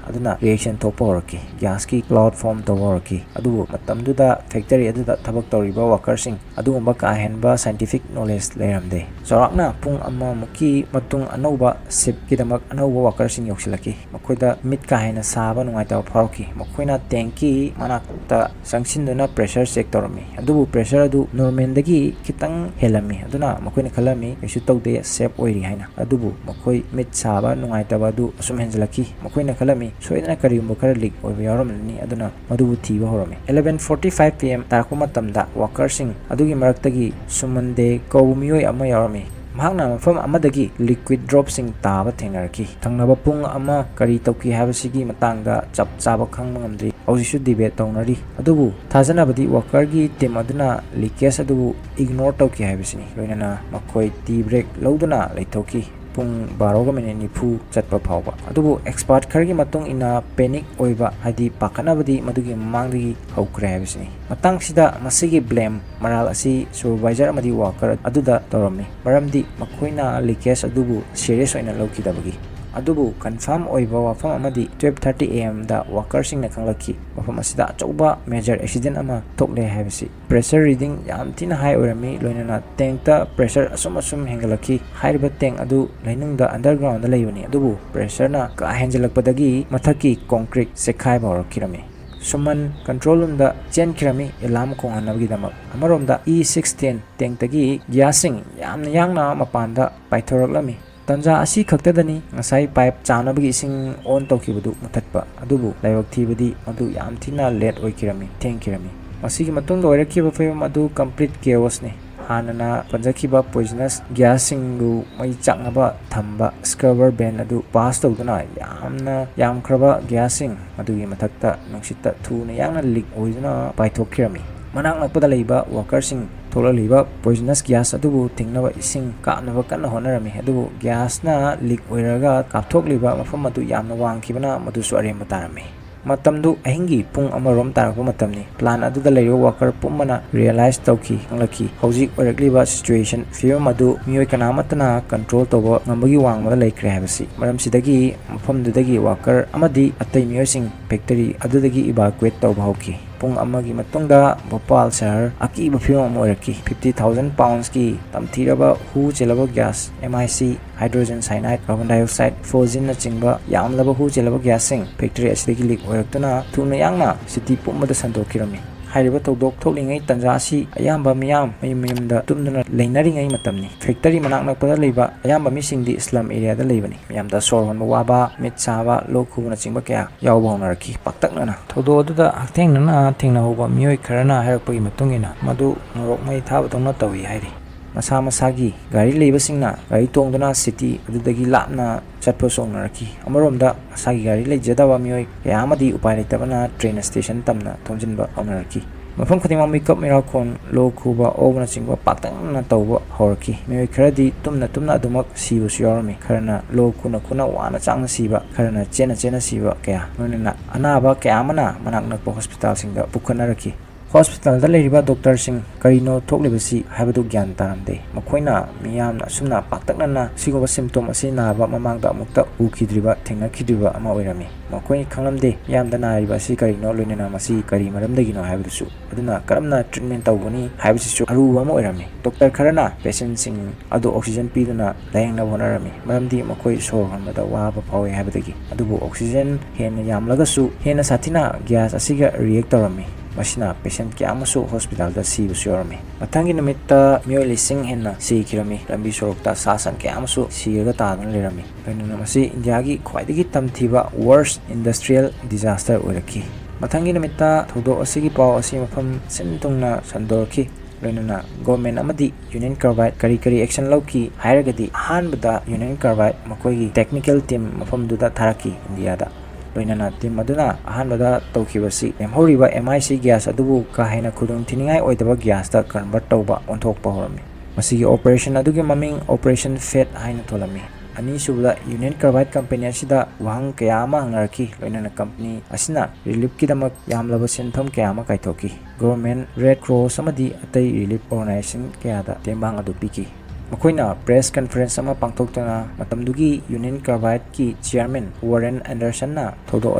ꯑꯗꯨꯅ reaction ꯊꯣꯛꯄ ꯍꯧꯔꯛꯈꯤ, gasꯀꯤ cloud form ꯇꯧꯕ ꯍꯧꯔꯛꯈꯤ꯫ ꯑꯗꯨꯕꯨ ꯃꯇꯝꯗꯨꯗ factory ꯑꯗꯨꯗ ꯊꯕꯛ ꯇꯧꯔꯤꯕ workerꯁꯤꯡ ꯑꯗꯨꯒꯨꯝꯕ ꯀꯥ ꯍꯦꯟꯕ scientific knowledge ꯂꯩꯔꯝꯗꯦ꯫ ꯆꯥꯎꯔꯥꯛꯅ ꯄꯨꯡ ꯑꯃꯃꯨꯛꯀꯤ ꯃꯇꯨꯡ ꯑꯅꯧꯕ shiftꯀꯤꯗꯃꯛ ꯑꯅꯧꯕ workerꯁꯤꯡ ꯌꯧꯁꯤꯜꯂꯛꯈꯤ꯫ ꯃꯈꯣꯏꯗ ꯃꯤꯠ ꯀꯥ ꯍꯦꯟꯅ ꯁꯥꯕ ꯅꯨꯡꯉꯥꯏꯇꯕ ꯐꯥꯎꯔꯛꯈꯤ꯫ ꯃꯈꯣꯏꯅ tankꯀꯤ ꯃꯅꯥꯛꯇ ꯆꯪꯁꯤꯟꯗꯨꯅ pressure check ꯇꯧꯔꯝꯃꯤ꯫ ꯑꯗꯨꯕꯨ pressure ꯑꯗꯨ normalꯗꯒꯤ ꯈꯤꯇꯪ ꯍꯦꯜꯂꯝꯃꯤ꯫ ꯑꯗꯨꯅ ꯃꯈꯣꯏꯅ ꯈꯜꯂꯝꯃꯤ, "ꯀꯩꯁꯨ ꯇꯧꯗꯦ, safe ꯑꯣꯏꯔꯤ" ꯍꯥꯏꯅ꯫ ꯑꯗꯨꯕꯨ ꯃꯈꯣꯏ ꯃꯤꯠ ꯁꯥꯕ ꯅꯨꯡꯉꯥꯏꯇꯕ ꯑꯗꯨ ꯑꯁꯨꯝ ꯍꯦꯟꯖꯤꯜꯂꯛꯈꯤ꯫ ꯃꯈꯣꯏꯅ ꯈꯜꯂꯝꯃꯤ, "ꯁꯣꯏꯗꯅ ꯀꯔꯤꯒꯨꯝꯕ ꯈꯔ leak ꯑꯣꯏꯕ ꯌꯥꯎꯔꯝꯂꯅꯤ"꯫ ꯑꯗꯨꯅ ꯃꯗꯨꯕꯨ ꯊꯤꯕ ꯍꯧꯔꯝꯃꯤ꯫ Eleven forty five P M ꯇꯥꯔꯛꯄ ꯃꯇꯝꯗ workerꯁꯤꯡ ꯑꯗꯨꯒꯤ ꯃꯔꯛꯇꯒꯤ ꯁꯨꯃꯟ ꯗꯦ ꯀꯧꯕ ꯃꯤꯑꯣꯏ ꯑꯃ ꯌꯥꯎꯔꯝꯃꯤ꯫ ꯃꯍꯥꯛꯅ ꯃꯐꯝ ꯑꯃꯗꯒꯤ liquid dropꯁꯤꯡ ꯇꯥꯕ ꯊꯦꯡꯅꯔꯛꯈꯤ꯫ ꯊꯪꯅꯕ ꯄꯨꯡ ꯑꯃ ꯀꯔꯤ ꯇꯧꯈꯤ ꯍꯥꯏꯕꯁꯤꯒꯤ ꯃꯇꯥꯡꯗ ꯆꯞ ꯆꯥꯕ ꯈꯪꯕ ꯉꯝꯗ꯭ꯔꯤ꯫ ꯍꯧꯖꯤꯛꯁꯨ debate ꯇꯧꯅꯔꯤ꯫ ꯑꯗꯨꯕꯨ ꯊꯥꯖꯅꯕꯗꯤ workerꯒꯤ team ꯑꯗꯨꯅ leakage ꯑꯗꯨꯕꯨ ignore ꯇꯧꯈꯤ ꯍꯥꯏꯕꯁꯤꯅꯤ꯫ ꯂꯣꯏꯅꯅ ꯃꯈꯣꯏ tea break ꯂꯧꯗꯨꯅ ꯂꯩꯊꯣꯛꯈꯤ꯫ ꯄꯨꯡ ꯕꯥꯔꯣꯒ minute ꯅꯤꯐꯨ ꯆꯠꯄ ꯐꯥꯎꯕ꯫ ꯑꯗꯨꯕꯨ expert ꯈꯔꯒꯤ ꯃꯇꯨꯡ ꯏꯟꯅ panic ꯑꯣꯏꯕ, ꯍꯥꯏꯗꯤ ꯄꯥꯈꯠꯅꯕꯗꯤ ꯃꯗꯨꯒꯤ ꯃꯃꯥꯡꯗꯒꯤ ꯍꯧꯈ꯭ꯔꯦ ꯍꯥꯏꯕꯁꯤꯅꯤ꯫ ꯃꯇꯥꯡꯁꯤꯗ ꯃꯁꯤꯒꯤ blame ꯃꯔꯥꯜ ꯑꯁꯤ supervisor ꯑꯃꯗꯤ worker ꯑꯗꯨꯗ ꯇꯧꯔꯝꯃꯤ, ꯃꯔꯝꯗꯤ ꯃꯈꯣꯏꯅ leakage ꯑꯗꯨꯕꯨ serious ꯑꯣꯏꯅ ꯂꯧꯈꯤꯗꯕꯒꯤ꯫ ꯑꯗꯨꯕꯨ confirm ꯑꯣꯏꯕ ꯋꯥꯐꯝ ꯑꯃꯗꯤ twelve thirty A M ꯗ workerꯁꯤꯡꯅ ꯈꯪꯂꯛꯈꯤ, ꯃꯐꯝ ꯑꯁꯤꯗ ꯑꯆꯧꯕ major accident ꯑꯃ ꯊꯣꯛꯂꯦ ꯍꯥꯏꯕꯁꯤ꯫ Pressure reading ꯌꯥꯝ ꯊꯤꯅ high ꯑꯣꯏꯔꯝꯃꯤ, ꯂꯣꯏꯅꯅ tankꯇ pressure ꯑꯁꯨꯝ ꯑꯁꯨꯝ ꯍꯦꯟꯒꯠꯂꯛꯈꯤ꯫ ꯍꯥꯏꯔꯤꯕ tank ꯑꯗꯨ ꯂꯩꯅꯨꯡꯗ undergroundꯗ ꯂꯩꯕꯅꯤ, ꯑꯗꯨꯕꯨ pressureꯅ ꯀꯥ ꯍꯦꯟꯖꯤꯜꯂꯛꯄꯗꯒꯤ ꯃꯊꯛꯀꯤ concrete ꯆꯦꯛꯈꯥꯏꯕ ꯍꯧꯔꯛꯈꯤꯔꯝꯃꯤ꯫ ꯁꯨꯃꯟ control roomꯗ ꯆꯦꯟꯈꯤꯔꯝꯃꯤ alarm ꯈꯣꯡꯍꯟꯅꯕꯒꯤꯗꯃꯛ꯫ ꯑꯃꯔꯣꯝꯗ E six ten tankꯇꯒꯤ gasꯁꯤꯡ ꯌꯥꯝꯅ ꯌꯥꯡꯅ ꯃꯄꯥꯟꯗ ꯄꯥꯏꯊꯣꯔꯛꯂꯝꯃꯤ꯫ ꯇꯥꯟꯖꯥ ꯑꯁꯤ ꯈꯛꯇꯗꯅꯤ ꯉꯁꯥꯏ pipe ꯆꯥꯅꯕꯒꯤ ꯏꯁꯤꯡ on ꯇꯧꯈꯤꯕꯗꯨ ꯃꯨꯊꯠꯄ꯫ ꯑꯗꯨꯕꯨ ꯂꯥꯏꯕꯛ ꯊꯤꯕꯗꯤ ꯃꯗꯨ ꯌꯥꯝ ꯊꯤꯅ late ꯑꯣꯏꯈꯤꯔꯝꯃꯤ, ꯊꯦꯡꯈꯤꯔꯝꯃꯤ꯫ ꯃꯁꯤꯒꯤ ꯃꯇꯨꯡꯗ ꯑꯣꯏꯔꯛꯈꯤꯕ ꯐꯤꯕꯝ ꯑꯗꯨ complete chaosꯅꯤ꯫ ꯍꯥꯟꯅꯅ ꯄꯟꯖꯈꯤꯕ poisonous gasꯁꯤꯡꯕꯨ ꯃꯩ ꯆꯥꯛꯅꯕ ꯊꯝꯕ scrubber vent ꯑꯗꯨ pass ꯇꯧꯗꯨꯅ ꯌꯥꯝꯅ ꯌꯥꯝꯈ꯭ꯔꯕ gasꯁꯤꯡ ꯑꯗꯨꯒꯤ ꯃꯊꯛꯇ ꯅꯨꯡꯁꯤꯠꯇ ꯊꯨꯅ ꯌꯥꯡꯅ leak ꯑꯣꯏꯗꯨꯅ ꯄꯥꯏꯊꯣꯛꯈꯤꯔꯝꯃꯤ꯫ ꯃꯅꯥꯛ ꯅꯛꯄꯗ ꯂꯩꯕ workerꯁꯤꯡ ꯊꯣꯛꯂꯛꯂꯤꯕ poisonous gas ꯑꯗꯨꯕꯨ ꯊꯤꯡꯅꯕ ꯏꯁꯤꯡ ꯀꯥꯞꯅꯕ ꯀꯟꯅ ꯍꯣꯠꯅꯔꯝꯃꯤ꯫ ꯑꯗꯨꯕꯨ gasꯅ leak ꯑꯣꯏꯔꯒ ꯀꯥꯞꯊꯣꯛꯂꯤꯕ ꯃꯐꯝ ꯑꯗꯨ ꯌꯥꯝꯅ ꯋꯥꯡꯈꯤꯕꯅ ꯃꯗꯨꯁꯨ ꯑꯔꯦꯝꯕ ꯇꯥꯔꯝꯃꯤ꯫ ꯃꯇꯝꯗꯨ ꯑꯍꯤꯡꯒꯤ ꯄꯨꯡ ꯑꯃꯔꯣꯝ ꯇꯥꯔꯛꯄ ꯃꯇꯝꯅꯤ꯫ Plant ꯑꯗꯨꯗ ꯂꯩꯔꯤꯕ worker ꯄꯨꯝꯕꯅ realize ꯇꯧꯈꯤ, ꯈꯪꯂꯛꯈꯤ꯫ ꯍꯧꯖꯤꯛ ꯑꯣꯏꯔꯛꯂꯤꯕ situation, ꯐꯤꯕꯝ ꯑꯗꯨ ꯃꯤꯑꯣꯏ ꯀꯅꯥꯃꯠꯇꯅ control ꯇꯧꯕ ꯉꯝꯕꯒꯤ ꯋꯥꯡꯃꯗ ꯂꯩꯈ꯭ꯔꯦ ꯍꯥꯏꯕꯁꯤ꯫ ꯃꯔꯝꯁꯤꯗꯒꯤ ꯃꯐꯝꯗꯨꯗꯒꯤ worker ꯑꯃꯗꯤ ꯑꯇꯩ ꯃꯤꯑꯣꯏꯁꯤꯡ factory ꯑꯗꯨꯗꯒꯤ evacuate ꯇꯧꯕ ꯍꯧꯈꯤ꯫ ꯄꯨꯡ ꯑꯃꯒꯤ ꯃꯇꯨꯡꯗ ꯚꯣꯄꯥꯜ ꯁꯍꯔ ꯑꯀꯤꯕ ꯐꯤꯕꯝ ꯑꯃ ꯑꯣꯏꯔꯛꯈꯤ꯫ Fifty thousand poundsꯀꯤ ꯇꯝꯊꯤꯔꯕ ꯍꯨ ꯆꯦꯜꯂꯕ gas, M I C, hydrogen cyanide, carbon dioxide, poisonꯅꯆꯤꯡꯕ ꯌꯥꯝꯂꯕ ꯍꯨ ꯆꯦꯜꯂꯕ gasꯁꯤꯡ factory ꯑꯁꯤꯗꯒꯤ leak ꯑꯣꯏꯔꯛꯇꯨꯅ ꯊꯨꯅ ꯌꯥꯡꯅ city ꯄꯨꯝꯕꯗ ꯁꯟꯗꯣꯛꯈꯤꯔꯝꯃꯤ꯫ ꯍꯥꯏꯔꯤꯕ ꯊꯧꯗꯣꯛ ꯊꯣꯛꯂꯤꯉꯩ ꯇꯥꯟꯖꯥ ꯑꯁꯤ ꯑꯌꯥꯝꯕ ꯃꯤꯌꯥꯝ ꯃꯌꯨꯝ ꯃꯌꯨꯝꯗ ꯇꯨꯝꯗꯨꯅ ꯂꯩꯅꯔꯤꯉꯩ ꯃꯇꯝꯅꯤ꯫ Factory ꯃꯅꯥꯛ ꯅꯛꯄꯗ ꯂꯩꯕ ꯑꯌꯥꯝꯕ ꯃꯤꯁꯤꯡꯗꯤ slum areaꯗ ꯂꯩꯕꯅꯤ꯫ ꯃꯤꯌꯥꯝꯗ ꯁꯣꯔ ꯍꯣꯟꯕ ꯋꯥꯕ, ꯃꯤꯠ ꯁꯥꯕ, ꯂꯣꯛ ꯈꯨꯕꯅꯆꯤꯡꯕ ꯀꯌꯥ ꯌꯥꯎꯕ ꯍꯧꯅꯔꯛꯈꯤ꯫ ꯄꯥꯛꯇꯛꯅꯅ ꯊꯧꯗꯣꯛ ꯑꯗꯨꯗ ꯍꯛꯊꯦꯡꯅꯅ ꯊꯦꯡꯅꯍꯧꯕ ꯃꯤꯑꯣꯏ ꯈꯔꯅ ꯍꯥꯏꯔꯛꯄꯒꯤ ꯃꯇꯨꯡ ꯏꯟꯅ, ꯃꯗꯨ ꯃꯣꯔꯣꯛ ꯃꯩ ꯊꯥꯕꯗꯧꯅ ꯇꯧꯏ ꯍꯥꯏꯔꯤ꯫ ꯃꯁꯥ ꯃꯁꯥꯒꯤ ꯒꯥꯔꯤ ꯂꯩꯕꯁꯤꯡꯅ ꯒꯥꯔꯤ ꯇꯣꯡꯗꯨꯅ city ꯑꯗꯨꯗꯒꯤ ꯂꯥꯞꯅ ꯆꯠꯄꯁꯨ ꯍꯧꯅꯔꯛꯈꯤ꯫ ꯑꯃꯔꯣꯝꯗ ꯃꯁꯥꯒꯤ ꯒꯥꯔꯤ ꯂꯩꯖꯗꯕ ꯃꯤꯑꯣꯏ ꯀꯌꯥ ꯑꯃꯗꯤ ꯎꯄꯥꯏ ꯂꯩꯇꯕꯅ train station ꯇꯝꯅ ꯊꯣꯝꯖꯤꯟꯕ ꯍꯧꯅꯔꯛꯈꯤ꯫ ꯃꯐꯝ ꯈꯨꯗꯤꯡꯃꯛ ꯃꯤꯀꯞ ꯃꯤꯔꯥꯎꯈꯣꯟ, ꯂꯣꯛ ꯈꯨꯕ, ꯑꯣꯕꯅꯆꯤꯡꯕ ꯄꯥꯛꯇꯛꯅꯅ ꯇꯧꯕ ꯍꯧꯔꯛꯈꯤ꯫ ꯃꯤꯑꯣꯏ ꯈꯔꯗꯤ ꯇꯨꯝꯅ ꯇꯨꯝꯅ ꯑꯗꯨꯃꯛ ꯁꯤꯕꯁꯨ ꯌꯥꯎꯔꯝꯃꯤ꯫ ꯈꯔꯅ ꯂꯣꯛ ꯈꯨꯅ ꯈꯨꯅ ꯋꯥꯅ ꯆꯥꯛꯅ ꯁꯤꯕ, ꯈꯔꯅ ꯆꯦꯟꯅ ꯆꯦꯟꯅ ꯁꯤꯕ ꯀꯌꯥ, ꯂꯣꯏꯅꯅ ꯑꯅꯥꯕ ꯀꯌꯥ ꯑꯃꯅ ꯃꯅꯥꯛ ꯅꯛꯄ hospitalꯁꯤꯡꯗ ꯄꯨꯈꯠꯅꯔꯛꯈꯤ꯫ Hospitalꯗ ꯂꯩꯔꯤꯕ doctorꯁꯤꯡ ꯀꯔꯤꯅꯣ ꯊꯣꯛꯂꯤꯕꯁꯤ ꯍꯥꯏꯕꯗꯨ ꯒ꯭ꯌꯥꯟ ꯇꯥꯔꯝꯗꯦ꯫ ꯃꯈꯣꯏꯅ ꯃꯤꯌꯥꯝꯅ ꯑꯁꯨꯝꯅ ꯄꯥꯛꯇꯛꯅꯅ ꯁꯤꯒꯨꯝꯕ symptom ꯑꯁꯤ ꯅꯥꯕ ꯃꯃꯥꯡꯗ ꯑꯃꯨꯛꯇ ꯎꯈꯤꯗ꯭ꯔꯤꯕ, ꯊꯦꯡꯅꯈꯤꯗ꯭ꯔꯤꯕ ꯑꯃ ꯑꯣꯏꯔꯝꯃꯤ꯫ ꯃꯈꯣꯏ ꯈꯪꯂꯝꯗꯦ ꯃꯤꯌꯥꯝꯗ ꯅꯥꯔꯤꯕ ꯑꯁꯤ ꯀꯔꯤꯅꯣ, ꯂꯣꯏꯅꯅ ꯃꯁꯤ ꯀꯔꯤ ꯃꯔꯝꯗꯒꯤꯅꯣ ꯍꯥꯏꯕꯗꯨꯁꯨ, ꯑꯗꯨꯅ ꯀꯔꯝꯅ treatment ꯇꯧꯒꯅꯤ ꯍꯥꯏꯕꯁꯤꯁꯨ ꯑꯔꯨꯕ ꯑꯃ ꯑꯣꯏꯔꯝꯃꯤ꯫ Doctor ꯈꯔꯅ patientꯁꯤꯡ ꯑꯗꯨ oxygen ꯄꯤꯗꯨꯅ ꯂꯥꯌꯦꯡꯅꯕ ꯍꯣꯠꯅꯔꯝꯃꯤ, ꯃꯔꯝꯗꯤ ꯃꯈꯣꯏ ꯁꯣꯔ ꯍꯣꯟꯕꯗ ꯋꯥꯕ ꯐꯥꯎꯏ ꯍꯥꯏꯕꯗꯒꯤ꯫ ꯑꯗꯨꯕꯨ oxygen ꯍꯦꯟꯅ ꯌꯥꯝꯂꯒꯁꯨ ꯍꯦꯟꯅ ꯁꯥꯊꯤꯅ gas ꯑꯁꯤꯒ react ꯇꯧꯔꯝꯃꯤ꯫ ꯃꯁꯤꯅ patient ꯀꯌꯥ ꯑꯃꯁꯨ hospitalꯗ ꯁꯤꯕꯁꯨ ꯌꯥꯎꯔꯝꯃꯤ꯫ ꯃꯊꯪꯒꯤ ꯅꯨꯃꯤꯠꯇ ꯃꯤꯑꯣꯏ ꯂꯤꯁꯤꯡ ꯍꯦꯟꯅ ꯁꯤꯈꯤꯔꯝꯃꯤ꯫ ꯂꯝꯕꯤ ꯁꯣꯔꯣꯛꯇ ꯁꯥ ꯁꯟ ꯀꯌꯥ ꯑꯃꯁꯨ ꯁꯤꯔꯒ ꯇꯥꯗꯨꯅ ꯂꯩꯔꯝꯃꯤ꯫ ꯂꯣꯏꯅꯅ ꯃꯁꯤ ꯏꯟꯗꯤꯌꯥꯒꯤ ꯈ꯭ꯋꯥꯏꯗꯒꯤ ꯇꯝꯊꯤꯕ worst industrial disaster ꯑꯣꯏꯔꯛꯈꯤ꯫ ꯃꯊꯪꯒꯤ ꯅꯨꯃꯤꯠꯇ ꯊꯧꯗꯣꯛ ꯑꯁꯤꯒꯤ ꯄꯥꯎ ꯑꯁꯤ ꯃꯐꯝ ꯁꯤꯟ ꯊꯨꯡꯅ ꯁꯟꯗꯣꯔꯛꯈꯤ꯫ ꯂꯣꯏꯅꯅ government ꯑꯃꯗꯤ Union Carbide ꯀꯔꯤ ꯀꯔꯤ action ꯂꯧꯈꯤ ꯍꯥꯏꯔꯒꯗꯤ, ꯑꯍꯥꯟꯕꯗ Union Carbide ꯃꯈꯣꯏꯒꯤ technical team ꯃꯐꯝꯗꯨꯗ ꯊꯥꯔꯛꯈꯤ ꯏꯟꯗꯤꯌꯥꯗ꯫ ꯂꯣꯏꯅꯅ ꯇꯤꯝ ꯑꯗꯨꯅ ꯑꯍꯥꯟꯕꯗ ꯇꯧꯈꯤꯕꯁꯤ ꯂꯦꯝꯍꯧꯔꯤꯕ M I C gas ꯑꯗꯨꯕꯨ ꯀꯥ ꯍꯦꯟꯅ ꯈꯨꯗꯣꯡ ꯊꯤꯅꯤꯡꯉꯥꯏ ꯑꯣꯏꯗꯕ gasꯇ convert ꯇꯧꯕ ꯑꯣꯟꯊꯣꯛꯄ ꯍꯧꯔꯝꯃꯤ꯫ ꯃꯁꯤꯒꯤ operation ꯑꯗꯨꯒꯤ ꯃꯃꯤꯡ Operation Fate ꯍꯥꯏꯅ ꯊꯣꯜꯂꯝꯃꯤ꯫ ꯑꯅꯤꯁꯨꯕꯗ Union Carbide Company ꯑꯁꯤꯗ ꯋꯥꯍꯪ ꯀꯌꯥ ꯑꯃ ꯍꯪꯅꯔꯛꯈꯤ, ꯂꯣꯏꯅꯅ company ꯑꯁꯤꯅ reliefꯀꯤꯗꯃꯛ ꯌꯥꯝꯂꯕ ꯁꯦꯟꯐꯝ ꯀꯌꯥ ꯑꯃ ꯀꯥꯏꯊꯣꯛꯈꯤ꯫ Government, Red Cross ꯑꯃꯗꯤ ꯑꯇꯩ relief organization ꯀꯌꯥꯗ ꯇꯦꯡꯕꯥꯡ ꯑꯗꯨ ꯄꯤꯈꯤ꯫ ꯃꯈꯣꯏꯅ press conference ꯑꯃ ꯄꯥꯡꯊꯣꯛꯇꯨꯅ ꯃꯇꯝꯗꯨꯒꯤ Union Carbideꯀꯤ chairman Warren Andersonꯅ ꯊꯧꯗꯣꯛ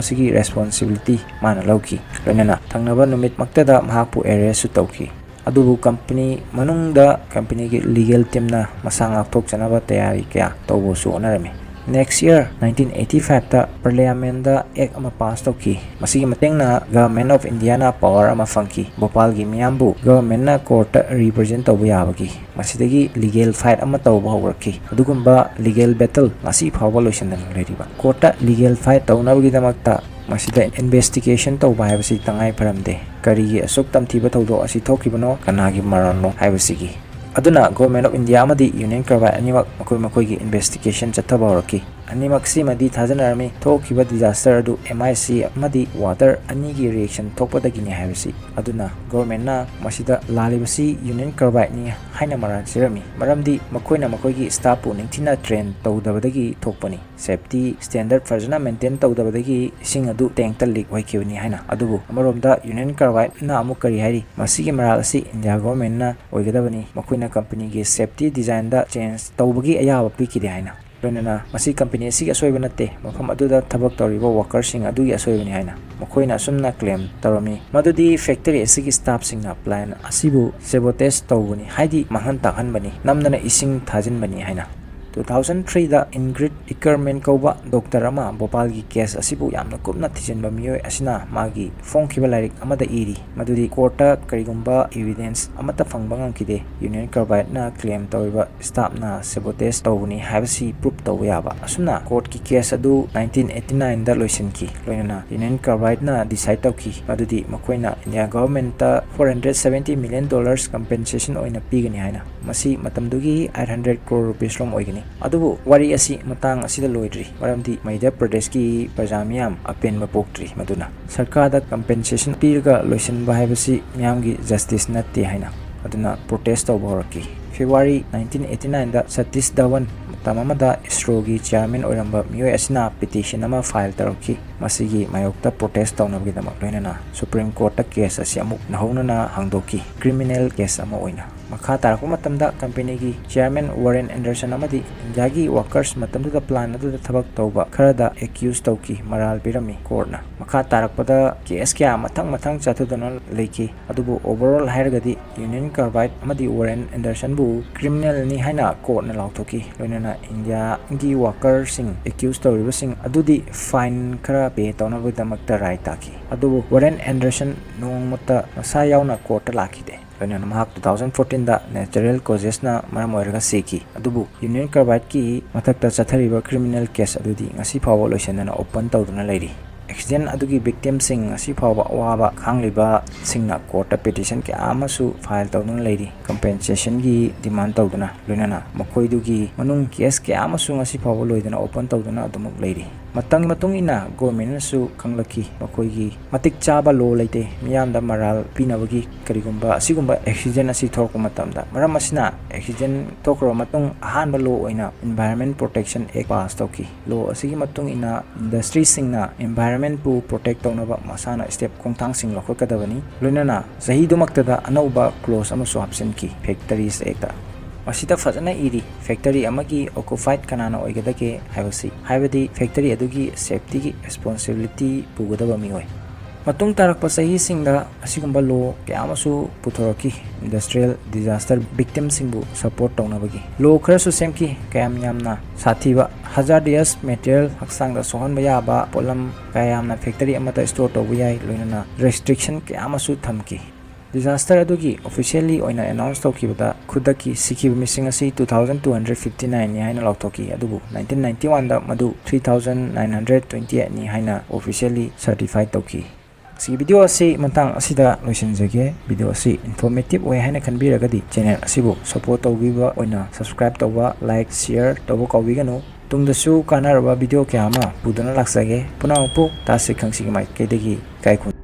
ꯑꯁꯤꯒꯤ responsibility ꯃꯥꯅ ꯂꯧꯈꯤ꯫ ꯂꯣꯏꯅꯅ ꯊꯪꯅꯕ ꯅꯨꯃꯤꯠꯃꯛꯇꯗ ꯃꯍꯥꯛꯄꯨ arrestꯁꯨ ꯇꯧꯈꯤ꯫ ꯑꯗꯨꯕꯨ company ꯃꯅꯨꯡꯗ companyꯒꯤ legal teamꯅ ꯃꯁꯥ ꯉꯥꯛꯊꯣꯛꯆꯅꯕ ꯇꯌꯥꯔꯤ ꯀꯌꯥ ꯇꯧꯕꯁꯨ ꯍꯣꯠꯅꯔꯝꯃꯤ꯫ Next year nineteen eighty fiveꯇ parliamentꯗ act ꯑꯃ pass ꯇꯧꯈꯤ꯫ ꯃꯁꯤꯒꯤ ꯃꯇꯦꯡꯅ Government of Indiaꯅ power ꯑꯃ ꯐꯪꯈꯤ꯫ ꯚꯣꯄꯥꯜꯒꯤ ꯃꯤꯌꯥꯝꯕꯨ governmentꯅ courtꯇ represent ꯇꯧꯕ ꯌꯥꯕꯒꯤ꯫ ꯃꯁꯤꯗꯒꯤ legal fight ꯑꯃ ꯇꯧꯕ ꯍꯧꯔꯛꯈꯤ꯫ ꯑꯗꯨꯒꯨꯝꯕ legal battle ꯉꯁꯤ ꯐꯥꯎꯕ ꯂꯣꯏꯁꯤꯟꯗꯅ ꯂꯩꯔꯤꯕ꯫ Courtꯇ legal fight ꯇꯧꯅꯕꯒꯤꯗꯃꯛꯇ ꯃꯁꯤꯗ investigation ꯇꯧꯕ ꯍꯥꯏꯕꯁꯤ ꯇꯉꯥꯏ ꯐꯔꯝꯗꯦ꯫ ꯀꯔꯤꯒꯤ ꯑꯁꯨꯛ ꯇꯝꯊꯤꯕ ꯊꯧꯗꯣꯛ ꯑꯁꯤ ꯊꯣꯛꯈꯤꯕꯅꯣ, ꯀꯅꯥꯒꯤ ꯃꯔꯥꯜꯅꯣ ꯍꯥꯏꯕꯁꯤꯒꯤ꯫ ꯑꯗꯨꯅ Government of India ꯑꯃꯗꯤ Union Carbide ꯑꯅꯤꯃꯛ ꯃꯈꯣꯏ ꯃꯈꯣꯏꯒꯤ investigation ꯆꯠꯊꯕ ꯍꯧꯔꯛꯈꯤ꯫ ꯑꯅꯤꯃꯛ ꯁꯤꯃꯗꯤ ꯊꯥꯖꯅꯔꯝꯃꯤ, ꯊꯣꯛꯈꯤꯕ disaster ꯑꯗꯨ M I C ꯑꯃꯗꯤ water ꯑꯅꯤꯒꯤ reaction ꯊꯣꯛꯄꯗꯒꯤꯅꯤ ꯍꯥꯏꯕꯁꯤ꯫ ꯑꯗꯨꯅ governmentꯅ ꯃꯁꯤꯗ ꯂꯥꯜꯂꯤꯕꯁꯤ Union Carbideꯅꯤ ꯍꯥꯏꯅ ꯃꯔꯥꯜ ꯁꯤꯔꯝꯃꯤ, ꯃꯔꯝꯗꯤ ꯃꯈꯣꯏꯅ ꯃꯈꯣꯏꯒꯤ staffꯄꯨ ꯅꯤꯡꯊꯤꯅ train ꯇꯧꯗꯕꯗꯒꯤ ꯊꯣꯛꯄꯅꯤ꯫ Safety standard ꯐꯖꯅ maintain ꯇꯧꯗꯕꯗꯒꯤ ꯏꯁꯤꯡ ꯑꯗꯨ tankꯇ leak ꯑꯣꯏꯈꯤꯕꯅꯤ ꯍꯥꯏꯅ꯫ ꯑꯗꯨꯕꯨ ꯑꯃꯔꯣꯝꯗ Union Carbideꯅ ꯑꯃꯨꯛ ꯀꯔꯤ ꯍꯥꯏꯔꯤ? ꯃꯁꯤꯒꯤ ꯃꯔꯥꯜ ꯑꯁꯤ India governmentꯅ ꯑꯣꯏꯒꯗꯕꯅꯤ꯫ ꯃꯈꯣꯏꯅ companyꯒꯤ safety designꯗ change ꯇꯧꯕꯒꯤ ꯑꯌꯥꯕ ꯄꯤꯈꯤꯗꯦ ꯍꯥꯏꯅ꯫ ꯂꯣꯏꯅꯅ ꯃꯁꯤ company ꯑꯁꯤꯒꯤ ꯑꯁꯣꯏꯕ ꯅꯠꯇꯦ, ꯃꯐꯝ ꯑꯗꯨꯗ ꯊꯕꯛ ꯇꯧꯔꯤꯕ workerꯁꯤꯡ ꯑꯗꯨꯒꯤ ꯑꯁꯣꯏꯕꯅꯤ ꯍꯥꯏꯅ ꯃꯈꯣꯏꯅ ꯑꯁꯨꯝꯅ claim ꯇꯧꯔꯝꯃꯤ꯫ ꯃꯗꯨꯗꯤ factory ꯑꯁꯤꯒꯤ staffꯁꯤꯡꯅ plant ꯑꯁꯤꯕꯨ sabotage ꯇꯧꯕꯅꯤ, ꯍꯥꯏꯗꯤ ꯃꯥꯡꯍꯟ ꯇꯥꯛꯍꯟꯕꯅꯤ, ꯅꯝꯗꯅ ꯏꯁꯤꯡ ꯊꯥꯖꯤꯟꯕꯅꯤ ꯍꯥꯏꯅ꯫ Two thousand threeꯗ Ingrid Eckerman ꯀꯧꯕ doctor ꯑꯃ ꯚꯣꯄꯥꯜꯒꯤ case ꯑꯁꯤꯕꯨ ꯌꯥꯝꯅ ꯀꯨꯞꯅ ꯊꯤꯖꯤꯟꯕ ꯃꯤꯑꯣꯏ ꯑꯁꯤꯅ ꯃꯥꯒꯤ ꯐꯣꯡꯈꯤꯕ ꯂꯥꯏꯔꯤꯛ ꯑꯃꯗ ꯏꯔꯤ ꯃꯗꯨꯗꯤ courtꯇ ꯀꯔꯤꯒꯨꯝꯕ evidence ꯑꯃꯠꯇ ꯐꯪꯕ ꯉꯝꯈꯤꯗꯦ꯫ Union Carbideꯅ claim ꯇꯧꯔꯤꯕ staffꯅ sabotage ꯇꯧꯕꯅꯤ ꯍꯥꯏꯕꯁꯤ prove ꯇꯧꯕ ꯌꯥꯕ꯫ ꯑꯁꯨꯝꯅ courtꯀꯤ case ꯑꯗꯨ nineteen eighty nineꯗ ꯂꯣꯏꯁꯤꯟꯈꯤ꯫ ꯂꯣꯏꯅꯅ Union Carbideꯅ decide ꯇꯧꯈꯤ ꯃꯗꯨꯗꯤ ꯃꯈꯣꯏꯅ India governmentꯇ four hundred seventy million dollars compensation ꯑꯣꯏꯅ ꯄꯤꯒꯅꯤ ꯍꯥꯏꯅ꯫ ꯃꯁꯤ ꯃꯇꯝꯗꯨꯒꯤ eight hundred crore rupees ꯔꯣꯝ ꯑꯣꯏꯒꯅꯤ꯫ ꯑꯗꯨꯕꯨ ꯋꯥꯔꯤ ꯑꯁꯤ ꯃꯇꯥꯡ ꯑꯁꯤꯗ ꯂꯣꯏꯗ꯭ꯔꯤ, ꯃꯔꯝꯗꯤ ꯃꯙ꯭ꯌ ꯄ꯭ꯔꯗꯦꯁꯀꯤ ꯄ꯭ꯔꯖꯥ ꯃꯤꯌꯥꯝ ꯑꯄꯦꯟꯕ ꯄꯣꯛꯇ꯭ꯔꯤ꯫ ꯃꯗꯨꯅ ꯁꯔꯀꯥꯔꯗ ꯀꯝꯄꯦꯟꯁꯦꯁꯟ ꯄꯤꯔꯒ ꯂꯣꯏꯁꯤꯟꯕ ꯍꯥꯏꯕꯁꯤ ꯃꯤꯌꯥꯝꯒꯤ ꯖꯁꯇꯤꯁ ꯅꯠꯇꯦ ꯍꯥꯏꯅ ꯑꯗꯨꯅ ꯄ꯭ꯔꯣꯇꯦꯁ ꯇꯧꯕ ꯍꯧꯔꯛꯈꯤ꯫ ꯐꯦꯕ꯭ꯔꯨꯋꯥꯔꯤ ꯅꯥꯏꯟꯇꯤꯟ ꯑꯩꯠꯇꯤ ꯅꯥꯏꯟꯗ ꯁꯇꯤꯁ ꯙꯋꯟ, ꯃꯇꯝ ꯑꯃꯗ ꯏꯁꯔꯣꯒꯤ ꯆꯤꯌꯥꯔꯃꯦꯟ ꯑꯣꯏꯔꯝꯕ ꯃꯤꯑꯣꯏ ꯑꯁꯤꯅ ꯄꯤꯇꯤꯁꯟ ꯑꯃ ꯐꯥꯏꯜ ꯇꯧꯔꯛꯈꯤ꯫ ꯃꯁꯤꯒꯤ ꯃꯥꯌꯣꯛꯇ ꯄ꯭ꯔꯣꯇꯦꯁ ꯇꯧꯅꯕꯒꯤꯗꯃꯛ ꯂꯣꯏꯅꯅ ꯁꯨꯄ꯭ꯔꯤꯝ ꯀꯣꯔꯠꯇ ꯀꯦꯁ ꯑꯁꯤ ꯑꯃꯨꯛ ꯅꯧꯍꯧꯅꯅ ꯍꯥꯡꯗꯣꯛꯈꯤ, ꯀ꯭ꯔꯤꯃꯤꯅꯦꯜ ꯀꯦꯁ ꯑꯃ ꯑꯣꯏꯅ꯫ ꯃꯈꯥ ꯇꯥꯔꯛꯄ ꯃꯇꯝꯗ ꯀꯝꯄꯦꯅꯤꯒꯤ ꯆꯤꯌꯥꯔꯃꯦꯟ ꯋꯥꯔꯦꯟ ꯑꯦꯟꯗꯔꯁꯟ ꯑꯃꯗꯤ ꯏꯟꯗꯤꯌꯥꯒꯤ ꯋꯥꯔꯀꯔꯁ, ꯃꯇꯝꯗꯨꯗ ꯄ꯭ꯂꯥꯟ ꯑꯗꯨꯗ ꯊꯕꯛ ꯇꯧꯕ ꯈꯔꯗ ꯑꯦꯀ꯭ꯌꯨꯁ ꯇꯧꯈꯤ, ꯃꯔꯥꯜ ꯄꯤꯔꯝꯃꯤ ꯀꯣꯔꯠꯅ꯫ ꯃꯈꯥ ꯇꯥꯔꯛꯄꯗ ꯀꯦꯁ ꯀꯌꯥ ꯃꯊꯪ ꯃꯊꯪ ꯆꯠꯊꯗꯨꯅ ꯂꯩꯈꯤ꯫ ꯑꯗꯨꯕꯨ ꯑꯣꯚꯔꯑꯣꯜ ꯍꯥꯏꯔꯒꯗꯤ ꯌꯨꯅꯤꯌꯟ ꯀꯥꯔꯕꯥꯏꯠ ꯑꯃꯗꯤ ꯋꯥꯔꯦꯟ ꯑꯦꯟꯗꯔꯁꯟꯕꯨ ꯀ꯭ꯔꯤꯃꯤꯅꯦꯜꯅꯤ ꯍꯥꯏꯅ ꯀꯣꯔꯠꯅ ꯂꯥꯎꯊꯣꯛꯈꯤ꯫ ꯂꯣꯏꯅꯅ ꯏꯟꯗꯤꯌꯥꯒꯤ ꯋꯥꯔꯀꯔꯁꯤꯡ, ꯑꯦꯀ꯭ꯌꯨꯁ ꯇꯧꯔꯤꯕꯁꯤꯡ ꯑꯗꯨꯗꯤ ꯐꯥꯏꯟ ꯈꯔ ꯄꯦ ꯇꯧꯅꯕꯒꯤꯗꯃꯛꯇ ꯔꯥꯏ ꯇꯥꯈꯤ꯫ ꯑꯗꯨꯕꯨ ꯋꯥꯔꯦꯟ ꯑꯦꯟꯗꯔꯁꯟ ꯅꯣꯡꯃꯇ ꯃꯁꯥ ꯌꯥꯎꯅ ꯀꯣꯔꯠꯇ ꯂꯥꯛꯈꯤꯗꯦ꯫ ꯂꯣꯏꯅꯅ ꯃꯍꯥꯛ ꯇꯨ ꯊꯥꯎꯖꯟ ꯐꯣꯔꯇꯤꯟꯗ natural causes ꯅ ꯃꯔꯝ ꯑꯣꯏꯔꯒ ꯁꯤꯈꯤ꯫ ꯑꯗꯨꯕꯨ ꯌꯨꯅꯤꯌꯟ ꯀꯥꯔꯕꯥꯏꯠꯀꯤ ꯃꯊꯛꯇ ꯆꯠꯊꯔꯤꯕ ꯀ꯭ꯔꯤꯃꯤꯅꯦꯜ ꯀꯦꯁ ꯑꯗꯨꯗꯤ ꯉꯁꯤ ꯐꯥꯎꯕ ꯂꯣꯏꯁꯤꯟꯗꯅ ꯑꯣꯄꯟ ꯇꯧꯗꯨꯅ ꯂꯩꯔꯤ꯫ ꯑꯦꯛꯁꯤꯗꯦꯟ ꯑꯗꯨꯒꯤ ꯚꯤꯛꯇꯤꯝꯁꯤꯡ ꯉꯁꯤ ꯐꯥꯎꯕ ꯑꯋꯥꯕ ꯈꯥꯡꯂꯤꯕꯁꯤꯡꯅ ꯀꯣꯔꯠꯇ ꯄꯤꯇꯤꯁꯟ ꯀꯌꯥ ꯑꯃꯁꯨ ꯐꯥꯏꯜ ꯇꯧꯗꯨꯅ ꯂꯩꯔꯤ, ꯀꯝꯄꯦꯟꯁꯦꯁꯟꯒꯤ ꯗꯤꯃꯥꯟ ꯇꯧꯗꯨꯅ꯫ ꯂꯣꯏꯅꯅ ꯃꯈꯣꯏꯗꯨꯒꯤ ꯃꯅꯨꯡ ꯀꯦꯁ ꯀꯌꯥ ꯑꯃꯁꯨ ꯉꯁꯤ ꯐꯥꯎꯕ ꯂꯣꯏꯗꯅ ꯑꯣꯄꯟ ꯇꯧꯗꯨꯅ ꯑꯗꯨꯃꯛ ꯂꯩꯔꯤ꯫ ꯃꯇꯝꯒꯤ ꯃꯇꯨꯡ ꯏꯟꯅ ꯒꯣꯔꯃꯦꯟꯅꯁꯨ ꯈꯪꯂꯛꯈꯤ, ꯃꯈꯣꯏꯒꯤ ꯃꯇꯤꯛ ꯆꯥꯕ ꯂꯣ ꯂꯩꯇꯦ ꯃꯤꯌꯥꯝꯗ ꯃꯔꯥꯜ ꯄꯤꯅꯕꯒꯤ꯫ ꯀꯔꯤꯒꯨꯝꯕ ꯑꯁꯤꯒꯨꯝꯕ ꯑꯦꯛꯁꯤꯗꯦꯟ ꯑꯁꯤ ꯊꯣꯛꯂꯛꯄ ꯃꯇꯝꯗ, ꯃꯔꯝ ꯑꯁꯤꯅ ꯑꯦꯛꯁꯤꯗꯦꯟ ꯊꯣꯛꯈ꯭ꯔꯕ ꯃꯇꯨꯡ ꯑꯍꯥꯟꯕ ꯂꯣ ꯑꯣꯏꯅ Environment Protection Act ꯄꯥꯁ ꯇꯧꯈꯤ꯫ ꯂꯣ ꯑꯁꯤꯒꯤ ꯃꯇꯨꯡ ꯏꯟꯅ ꯏꯟꯗꯁꯇ꯭ꯔꯤꯁꯤꯡꯅ ꯏꯟꯚꯥꯏꯔꯟꯃꯦꯟꯕꯨ ꯄ꯭ꯔꯣꯇꯦꯛ ꯇꯧꯅꯕ ꯃꯁꯥꯅ ꯁ꯭ꯇꯦꯞ ꯈꯣꯡꯊꯥꯡꯁꯤꯡ ꯂꯧꯈꯠꯀꯗꯕꯅꯤ꯫ ꯂꯣꯏꯅꯅ ꯆꯍꯤꯗꯨꯃꯛꯇꯗ ꯑꯅꯧꯕ ꯀ꯭ꯂꯣꯖ ꯑꯃꯁꯨ ꯍꯥꯞꯆꯤꯟꯈꯤ, Factories Act꯫ ꯃꯁꯤꯗ ꯐꯖꯅ ꯏꯔꯤ, ꯐꯦꯛꯇꯔꯤ ꯑꯃꯒꯤ ꯑꯣꯀꯨꯄꯥꯏꯠ ꯀꯅꯥꯅ ꯑꯣꯏꯒꯗꯒꯦ ꯍꯥꯏꯕꯁꯤ, ꯍꯥꯏꯕꯗꯤ ꯐꯦꯛꯇꯔꯤ ꯑꯗꯨꯒꯤ ꯁꯦꯐꯇꯤꯒꯤ ꯔꯦꯁꯄꯣꯟꯁꯤꯕꯤꯂꯤꯇꯤ ꯄꯨꯒꯗꯕ ꯃꯤꯑꯣꯏ꯫ ꯃꯇꯨꯡ ꯇꯥꯔꯛꯄ ꯆꯍꯤꯁꯤꯡꯗ ꯑꯁꯤꯒꯨꯝꯕ ꯂꯣ ꯀꯌꯥ ꯑꯃꯁꯨ ꯄꯨꯊꯣꯔꯛꯈꯤ, ꯏꯟꯗꯁꯇ꯭ꯔꯤꯌꯦꯜ ꯗꯤꯖꯥꯁꯇꯔ ꯚꯤꯛꯇꯤꯝꯁꯤꯡꯕꯨ ꯁꯄꯣꯔꯠ ꯇꯧꯅꯕꯒꯤ꯫ ꯂꯣ ꯈꯔꯁꯨ ꯁꯦꯝꯈꯤ, ꯀꯌꯥꯝ ꯌꯥꯝꯅ ꯁꯥꯊꯤꯕ ꯍꯖꯥꯔꯗꯤꯌꯁ ꯃꯦꯇꯔꯤꯌꯦꯜ, ꯍꯛꯆꯥꯡꯗ ꯁꯣꯛꯍꯟꯕ ꯌꯥꯕ ꯄꯣꯠꯂꯝ ꯀꯌꯥ ꯌꯥꯝꯅ ꯐꯦꯛꯇꯔꯤ ꯑꯃꯗ ꯁ꯭ꯇꯣꯔ ꯇꯧꯕ ꯌꯥꯏ, ꯂꯣꯏꯅꯅ ꯔꯦꯁꯇ꯭ꯔꯤꯛꯁꯟ ꯀꯌꯥ ꯑꯃꯁꯨ ꯊꯝꯈꯤ꯫ ꯗꯤꯖꯥꯁꯇꯔ ꯑꯗꯨꯒꯤ ꯑꯣꯐꯤꯁꯤꯌꯦꯜꯂꯤ ꯑꯣꯏꯅ ꯑꯦꯅꯥꯎꯟꯁ ꯇꯧꯈꯤꯕꯗ ꯈꯨꯗꯛꯀꯤ ꯁꯤꯈꯤꯕ ꯃꯤꯁꯤꯡ ꯑꯁꯤ two thousand two hundred fifty nine ꯅꯤ ꯍꯥꯏꯅ ꯂꯥꯎꯊꯣꯛꯈꯤ, ꯑꯗꯨꯕꯨ nineteen ninety one ꯗ ꯃꯗꯨ three thousand nine hundred twenty eight ꯅꯤ ꯍꯥꯏꯅ ꯑꯣꯐꯤꯁꯤꯌꯦꯜꯂꯤ ꯁꯔꯇꯤꯐꯥꯏ ꯇꯧꯈꯤ꯫ ꯁꯤꯒꯤ video ꯑꯁꯤ ꯃꯇꯥꯡ ꯑꯁꯤꯗ ꯂꯣꯏꯁꯤꯟꯖꯒꯦ꯫ Video ꯑꯁꯤ informative ꯑꯣꯏ ꯍꯥꯏꯅ ꯈꯟꯕꯤꯔꯒꯗꯤ channel ꯑꯁꯤꯕꯨ support ꯇꯧꯕꯤꯕ ꯑꯣꯏꯅ subscribe ꯇꯧꯕ, like, share ꯇꯧꯕ ꯀꯥꯎꯕꯤꯒꯅꯨ꯫ ꯇꯨꯡꯗꯁꯨ ꯀꯥꯟꯅꯔꯕ video ꯀꯌꯥ ꯑꯃ ꯄꯨꯗꯨꯅ ꯂꯥꯛꯆꯒꯦ꯫ ꯄꯨꯝꯅꯃꯛꯄꯨ ꯇꯥꯁꯤ ꯈꯪꯁꯤꯒꯤ ꯃꯥꯏꯀꯩꯗꯒꯤ ꯏꯀꯥꯏ ꯈꯨꯝ